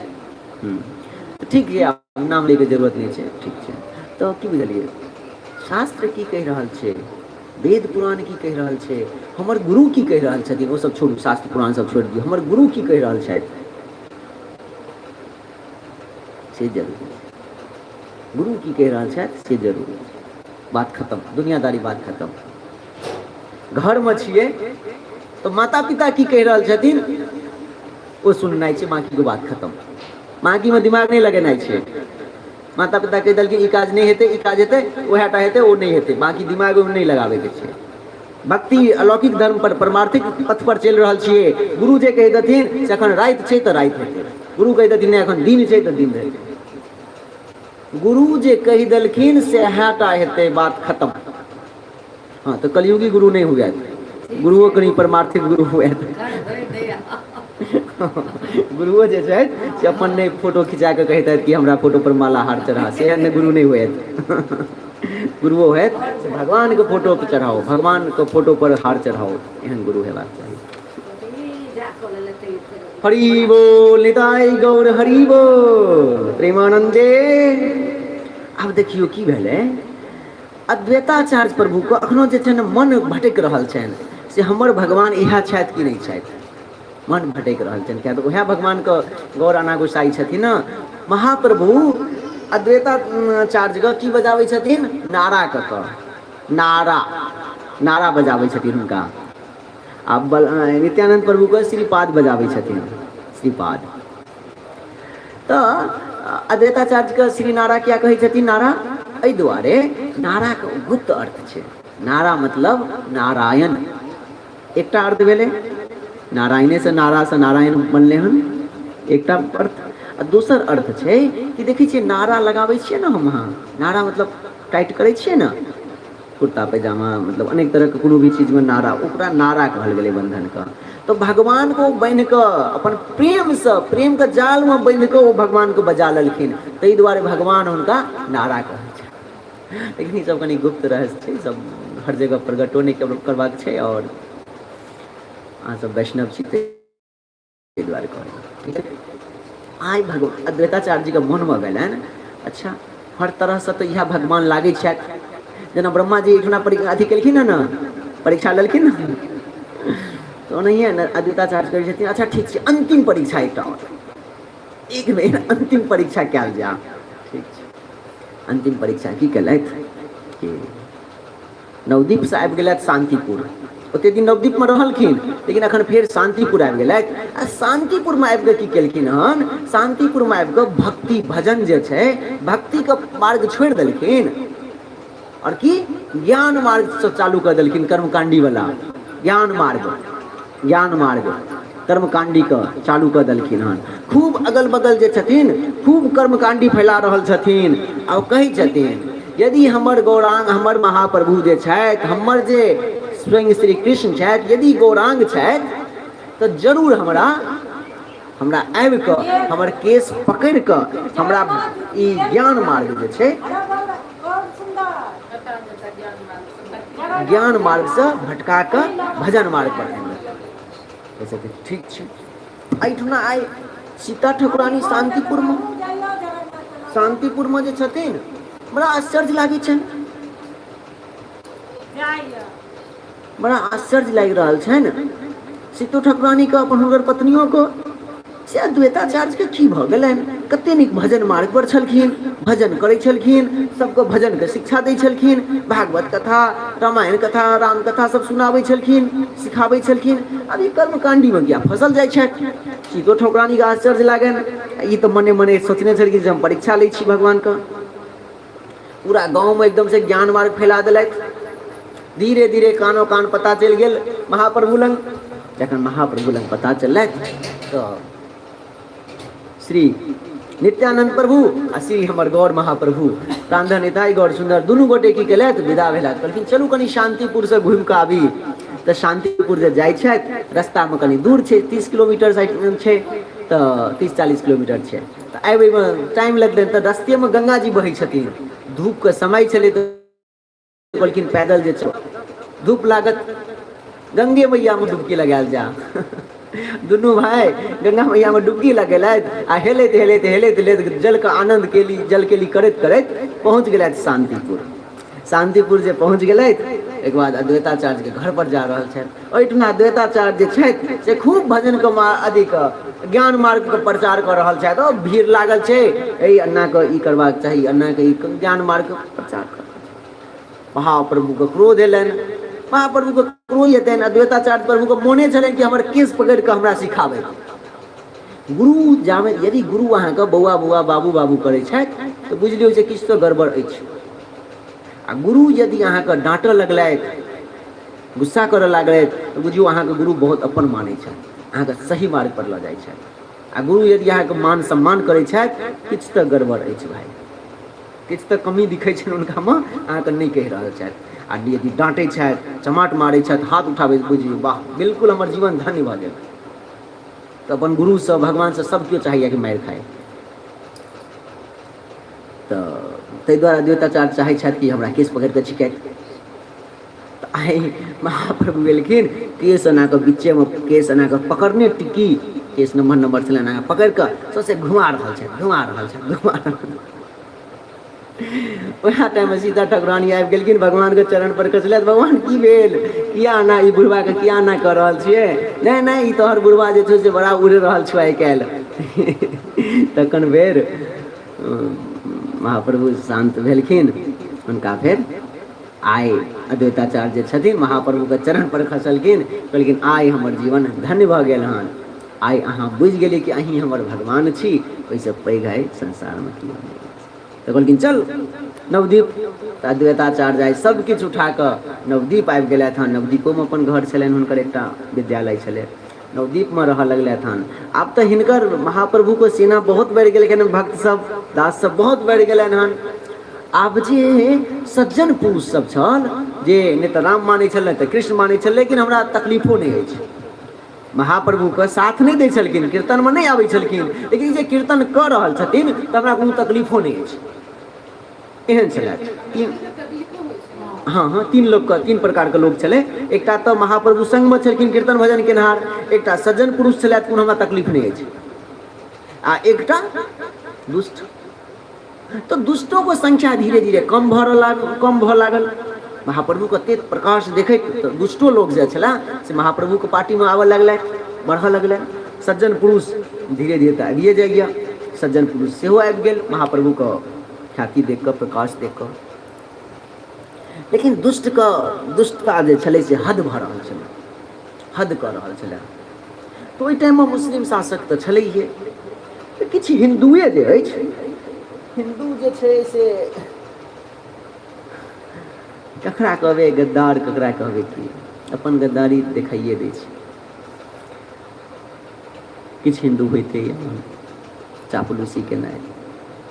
तऽ ठीक छै, आब नाम लैके जरूरत नहि छै। ठीक छै, तऽ की बुझलियै, शास्त्र की कहि रहल छै, वेद पुराण की कहि रहल छै, हमर गुरु की कहि रहल छथिन, ओ सब छोड़ू, शास्त्र पुराण सब छोड़ि दियौ, हमर गुरु की कहि रहल छथि से जरूरी छै। गुरु की कहि रहल छथि से जरूरी छै। बात खतम, दुनियादारी बात खतम। घरमे छियै तऽ माता पिता की कहि रहल छथिन, ओ सुननाइ छै, बाँकीके बात खतम। बाँकीमे दिमाग नहि लगेनाइ छै। माता पिता कहि देलखिन ई काज नहि हेतै, ई काज हेतै, उएह टा हेतै, ओ नहि हेतै, बाँकी दिमाग ओहिमे नहि लगाबैके छै। भक्ति अलौकिक धर्म पर, परमार्थिक पथ पर चलि रहल छियै। गुरु जे कहि देथिन से एखन राति छै तऽ राति हेतै, गुरु कहि देथिन नहि एखन दिन छै तऽ दिन हेतै। गुरु जे कहि देलखिन सएह टा हेतै, बात खतम। हँ, तऽ कलयुगी गुरु नहि हुए, गुरुओ कनि परमार्थिक गुरु हुए। गुरुओ जे छथि से अपन नहि फोटो खिचा कऽ कहितथि कि हमरा फोटो पर माला हार चढ़ा, से नहि गुरु नहि होयत। गुरुओ होयत से भगवानके फोटो पर चढ़ाओ, भगवानके फोटो पर हार चढ़ाओ, एहन गुरु हेबाक चाही। हरि बोल निताई गौर हरि बोल प्रेमानंदे। आब देखियौ की भेलै, अद्वैताचार्य प्रभुके एखनो जे छै ने मन भटकि रहल छनि से हमर भगवान इएह छथि कि नहि छथि, मन भटकि रहल छनि, किया तऽ उएह भगवानके गौर अना गोसाई छथिन ने। महाप्रभु अद्वैताचार्यके की बजाबै छथिन? नारा कऽ कऽ, नारा नारा बजाबै छथिन हुनका। आ बल नित्यानन्द प्रभुके श्रीपाद बजाबै छथिन, श्रीपाद। तऽ अद्वैताचार्यके श्री नारा किया कहै छथिन नारा? एहि दुआरे, नाराके गुप्त अर्थ छै। नारा मतलब नारायण, एकटा अर्थ भेलै नारायणेसँ, नारासँ नारायण बनलै हन, एकटा अर्थ। आ दोसर अर्थ छै कि देखै छियै नारा लगाबै छियै ने हम अहाँ, नारा मतलब टाइट करै छियै ने कुर्ता पैजामा, मतलब अनेक तरहके कोनो भी चीजमे नारा, ओकरा नारा कहल गेलै बन्धनके। तऽ भगवानके ओ बान्हि कऽ अपन प्रेमसँ, प्रेमके जालमे बान्हि कऽ ओ भगवानके बजा लेलखिन, ताहि दुआरे भगवान हुनका नारा कहै छनि। लेकिन ईसभ कनि गुप्त रहस्य छै, सब हर जगह प्रगटो नहि करबाक छै, आओर अहाँसभ वैष्णव छी ताहि दुआरे कहलहुँ। ठीक छै, आइ भगवान अद्वैताचार्य जीके मोनमे भेलनि, अच्छा हर तरहसँ तऽ इएह भगवान लागै छथि। जेना ब्रह्मा जी एहिठुना अथी केलखिन हँ ने, परीक्षा लेलखिन हँ, तऽ ओनाहिए ने अद्वैताचार्य कहै छथिन अच्छा ठीक छै, अन्तिम परीक्षा एकटा आओर, एक बेर अन्तिम परीक्षा कयल जाय। ठीक छै, अन्तिम परीक्षा की केलथि कि नवदीपसँ आबि गेलथि शान्तिपुर। ओतेक दिन नवदीपमे रहलखिन, लेकिन एखन फेर शान्तिपुर आबि गेलथि। आ शान्तिपुरमे आबि कऽ की केलखिन हन? शान्तिपुरमे आबि कऽ भक्ति भजन जे छै, भक्तिके मार्ग छोड़ि देलखिन आओर की ज्ञान मार्गसँ चालू कऽ देलखिन, कर्मकाण्डीवला ज्ञान मार्ग, ज्ञान मार्ग कर्मकाण्डीके चालू कऽ देलखिन हन। खूब अगल बगल जे छथिन खूब कर्मकाण्डी फैला रहल छथिन। आ ओ कहै छथिन यदि हमर गौरांग, हमर महाप्रभु जे छथि, हमर जे स्वयं श्री कृष्ण छथि, यदि गौरांग छथि तऽ जरूर हमरा हमरा आबि कऽ हमर केश पकड़ि कऽ हमरा ई ज्ञान मार्ग जे छै, ज्ञान मार्गसँ भटका कऽ भजन मार्ग पर आनि देतै। ठीक छै, एहिठुना आइ सीता ठकुरानी शान्तिपुरमे, शान्तिपुरमे जे छथिन, बड़ा आश्चर्य लागै छनि, बड़ा आश्चर्य लागि रहल छनि सीतो ठाकुरानीके, अपन हुनकर पत्नियोके, से अद्वैताचार्यके की भऽ गेलनि? कते नीक भजन मार्ग पर छलखिन, भजन करै छलखिन, सबके भजनके शिक्षा दै छलखिन, भागवत कथा, रामायण कथा, राम कथा सब सुनाबै छलखिन, सिखाबै छलखिन, आब ई कर्मकाण्डीमे किया फँसल जाइ छथि? सीतो ठाकुरानीके आश्चर्य लागनि। ई तऽ मने मने सोचने छलखिन जे हम परीक्षा लै छी भगवानके। पूरा गाँवमे एकदमसँ ज्ञान मार्ग फैला देलथि। धीरे धीरे कानो कान पता चलि गेल महाप्रभु लग। जखन महाप्रभु लग पता चललथि तऽ श्री नित्यानंद प्रभु आ श्री हमर गौर महाप्रभु प्राणधन निताई गौर सुन्दर दुनू गोटे की केलथि? विदा भेलथि। कहलखिन चलू कनि शान्तिपुरसँ घुमि कऽ आबी। तऽ शान्तिपुर जे जाइ छथि, रस्तामे कनि दूर छै, 30 किलोमीटर साइड छै, तऽ 30-40 किलोमीटर छै, तऽ आबैमे टाइम लगतनि। तऽ रस्तेमे गंगाजी बहै छथिन, धूपके समय छलै, तऽ कहलखिन पैदल जे छै धूप लागत, गंगे मैयामे डुबकी लगायल जा। दुनू भाय गंगा मैयामे डुबकी लगेलथि आ हेलैत हेलैत हेलैत हेलैत जलके आनंद केली, जल केली करैत करैत पहुँच गेलथि शान्तिपुर। शान्तिपुर जे पहुँच गेलथि, एक बाद अद्वैताचार्यके घर पर जा रहल छथि। ओहिठिना अद्वैताचार्य जे छथि से खूब भजनके अथीके ज्ञान मार्गके प्रचार कऽ रहल छथि। ओ भीड़ लागल छै, एहि अन्नाके ई करबाक चाही, अन्नाके ई ज्ञान मार्गके प्रचार कर। महाप्रभुके क्रोध एलनि, महाप्रभुके क्रोध एतनि, अद्वैताचार्य प्रभुके मोने छलनि कि हमर केश पकड़ि कऽ हमरा सिखाबै। गुरु जामे यदि गुरु अहाँके बौआ बौआ बाबू बाबू करै छथि तऽ बुझि लियौ जे किछु तऽ गड़बड़ अछि। आ गुरु यदि अहाँके डाँटऽ लगलथि, गुस्सा करऽ लागलथि, तऽ बुझियौ अहाँके गुरु बहुत अपन मानै छथि, अहाँके सही मार्ग पर लऽ जाइ छथि। आ गुरु यदि अहाँके मान सम्मान करै छथि, किछु तऽ गड़बड़ अछि भाय, किछु तऽ कमी दिखै छनि हुनकामे, अहाँके नहि कहि रहल छथि। आ यदि डाँटै छथि, चमाट मारै छथि, हाथ उठाबै, बुझियौ वाह, बिल्कुल हमर जीवन धन्य भऽ गेल। तऽ अपन गुरुसँ भगवानसँ सब केओ चाहैए कि मारि खाइ। तऽ ताहि दुआरे अद्वैताचार्य चाहै छथि कि हमरा केश पकड़ि कऽ छिकाथि। तऽ आइ महाप्रभु एलखिन, केश एना कऽ बीचेमे केश एना कऽ पकड़ने टिकी, केश नम्बर नम्बर छलनि, एना पकड़ि कऽ सौंसे घुमा रहल छथि, घुमा रहल छथि, घुमा रहल। उएह टाइममे सीता ठाकुरानी आबि गेलखिन, भगवानके चरण पर खसलथि, भगवान की भेल, किया एना ई बुढ़बाके किया एना कऽ रहल छियै? नहि नहि, ई तोहर बुढ़बा जे छौ से बड़ा उड़ि रहल छौ आइ काल्हि। तखन फेर महाप्रभु शान्त भेलखिन। हुनका फेर आइ अद्वैताचार्य जे छथिन महाप्रभुके चरण पर खसलखिन, कहलखिन आइ हमर जीवन धन्य भऽ गेल हन, आइ अहाँ बुझि गेलियै कि अहीं हमर भगवान छी, ओहिसँ पैघ आइ संसारमे केओ नहि अछि। तऽ कहलखिन चल नवद्वीप। तऽ अद्वैताचार्य आइ सब किछु उठा कऽ नवद्वीप आबि गेलथि हन। नवद्वीपोमे अपन घर छलनि हुनकर, एकटा विद्यालय छलै, नवद्वीपमे रहऽ लगलथि हन। आब तऽ हिनकर महाप्रभुके सेना बहुत बढ़ि गेलखिन, भक्त सब दास सब बहुत बढ़ि गेलनि हन। आब जे सज्जन पुरुष सब छल, जे नहि तऽ राम मानै छल नहि तऽ कृष्ण मानै छल, लेकिन हमरा तकलीफो नहि अछि, महाप्रभुके साथ नहि दै छलखिन, कीर्तनमे नहि आबै छलखिन, लेकिन जे कीर्तन कऽ रहल छथिन तऽ हमरा कोनो तकलीफो नहि अछि, एहन छलथि। तीन, हँ हँ, तीन लोकके, तीन प्रकारके लोक छलै। एकटा तऽ महाप्रभु सङ्गमे छलखिन कीर्तन भजन केनहार, एकटा सज्जन पुरुष छलथि, कोनो हमरा तकलीफ नहि अछि, आ एकटा दुष्ट। तऽ दुष्टोके संख्या धीरे धीरे कम भऽ लागल, कम भऽ लागल। महाप्रभुके एतेक प्रकाश देखैत तऽ दुष्टो लोक जे छलाह से महाप्रभुके पार्टीमे आबऽ लगलथि, बढ़ऽ लगलनि। सज्जन पुरुष धीरे धीरे तऽ आबिए जाइए, सज्जन पुरुष सेहो आबि गेल महाप्रभुके ख्याति देख कऽ, प्रकाश देख कऽ। लेकिन दुष्टके दुष्टता जे छलै से हद भऽ रहल छलै, हद कऽ रहल छलै। तऽ ओहि टाइममे मुस्लिम शासक तऽ छलैहे, तऽ किछु हिन्दुए जे अछि, हिन्दू जे छै से ककरा कहबै गद्दार, ककरा कहबै की, अपन गद्दारी देखाइए दै छै। किछु हिन्दू होइते यऽ चापलूसी केनाइ,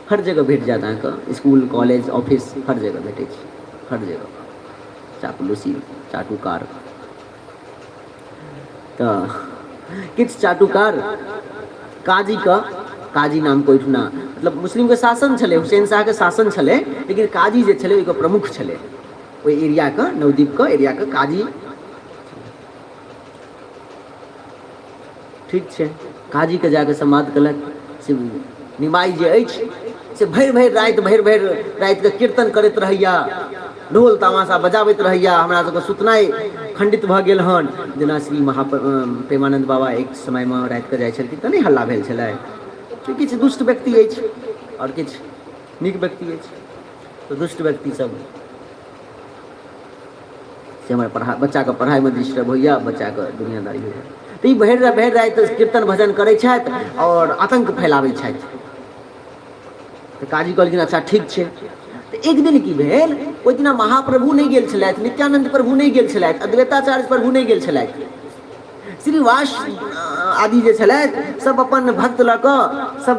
हर जगह भेट जायत अहाँके, इसकुल कॉलेज ऑफिस हर जगह भेटै छै, हर जगह चापलूसी चाटुकार। तऽ किछु चाटुकार काजीके, काजी नामके ओहिठुना मतलब मुस्लिमके शासन छलै, हुसैन शाहके शासन छलै, लेकिन काजी जे छलै ओहिके प्रमुख छलै ओहि एरियाके, नवद्वीपके एरियाके काजी। ठीक छै, काजीके जाकऽ समाद केलक से निमाइ जे अछि से भरि भरि राति, भरि भरि रातिके कीर्तन करैत रहैया, ढोल तमाशा बजाबैत रहैया, हमरा सबके सुतनाइ खण्डित भऽ गेल हन। जेना श्री महा प्रेमानन्द बाबा एक समयमे रातिके जाइ छलखिन तऽ नहि हल्ला भेल छलै। तऽ किछु दुष्ट व्यक्ति अछि आओर किछु नीक व्यक्ति अछि। तऽ दुष्ट व्यक्ति सब से हमर पढ़ा बच्चाके पढ़ाइमे डिस्टर्ब होइए, बच्चाके दुनिआदारी होइए। तऽ ई भरि भरि राति कीर्तन भजन करै छथि आओर आतङ्क फैलाबै छथि। तऽ काजी कहलखिन अच्छा ठीक छै। तऽ एक दिन की भेल, ओहि दिना महाप्रभु नहि गेल छलथि, नित्यानन्द प्रभु नहि गेल छलथि, अद्वैताचार्य प्रभु नहि गेल छलथि, श्रीवास आदि जे छलथि सब अपन भक्त लऽ कऽ सब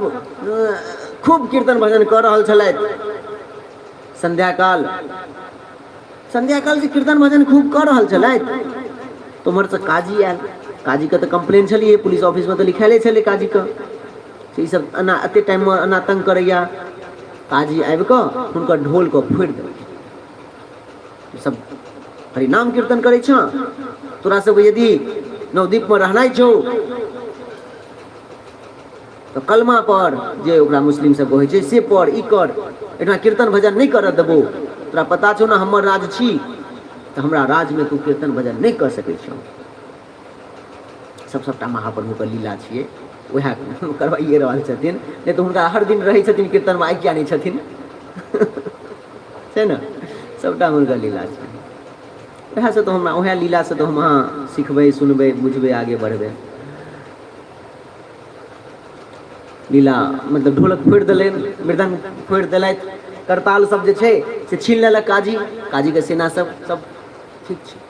खूब कीर्तन भजन कऽ रहल छलथि। संध्याकाल, संध्याकाल जे कीर्तन भजन खूब कऽ रहल छलथि तऽ उम्हरसँ काजी आयल। काजीके तऽ कम्प्लेन छलियै, पुलिस ऑफिसमे तऽ लिखायले छलै काजीके से ईसब एना एते टाइममे एना तंग करैया। काजी आबि कऽ हुनकर ढोलके फोड़ि देलखिन। सब हरिनाम कीर्तन करै छह, तोरा सबके यदि नवद्वीपमे रहनाइ छौ तऽ कलमा पर जे ओकरा मुस्लिम सबके होइ छै से पर ई कर, एहिठाम कीर्तन भजन नहि करऽ देबौ, तोरा पता छौ ने हमर राज छी, तऽ हमरा राजमे तू कीर्तन भजन नहि कऽ सकै छौ। सब सबटा महाप्रभुके लीला छियै, उएह करवाइए रहल छथिन, नहि तऽ हुनका हर दिन रहै छथिन कीर्तनमे, आइ किया नहि छथिन छै ने, सबटा हुनकर लीला छै। उएहसँ तऽ हमरा उएह लीलासँ तऽ हम अहाँ सिखबै, सुनबै, बुझबै, आगे बढ़बै। लीला मतलब ढोलक फोड़ि देलनि, मृदंग फोड़ि देलथि, करताल सब जे छै से छीन लेलक काजी, काजीके सेना सब सब ठीक छै।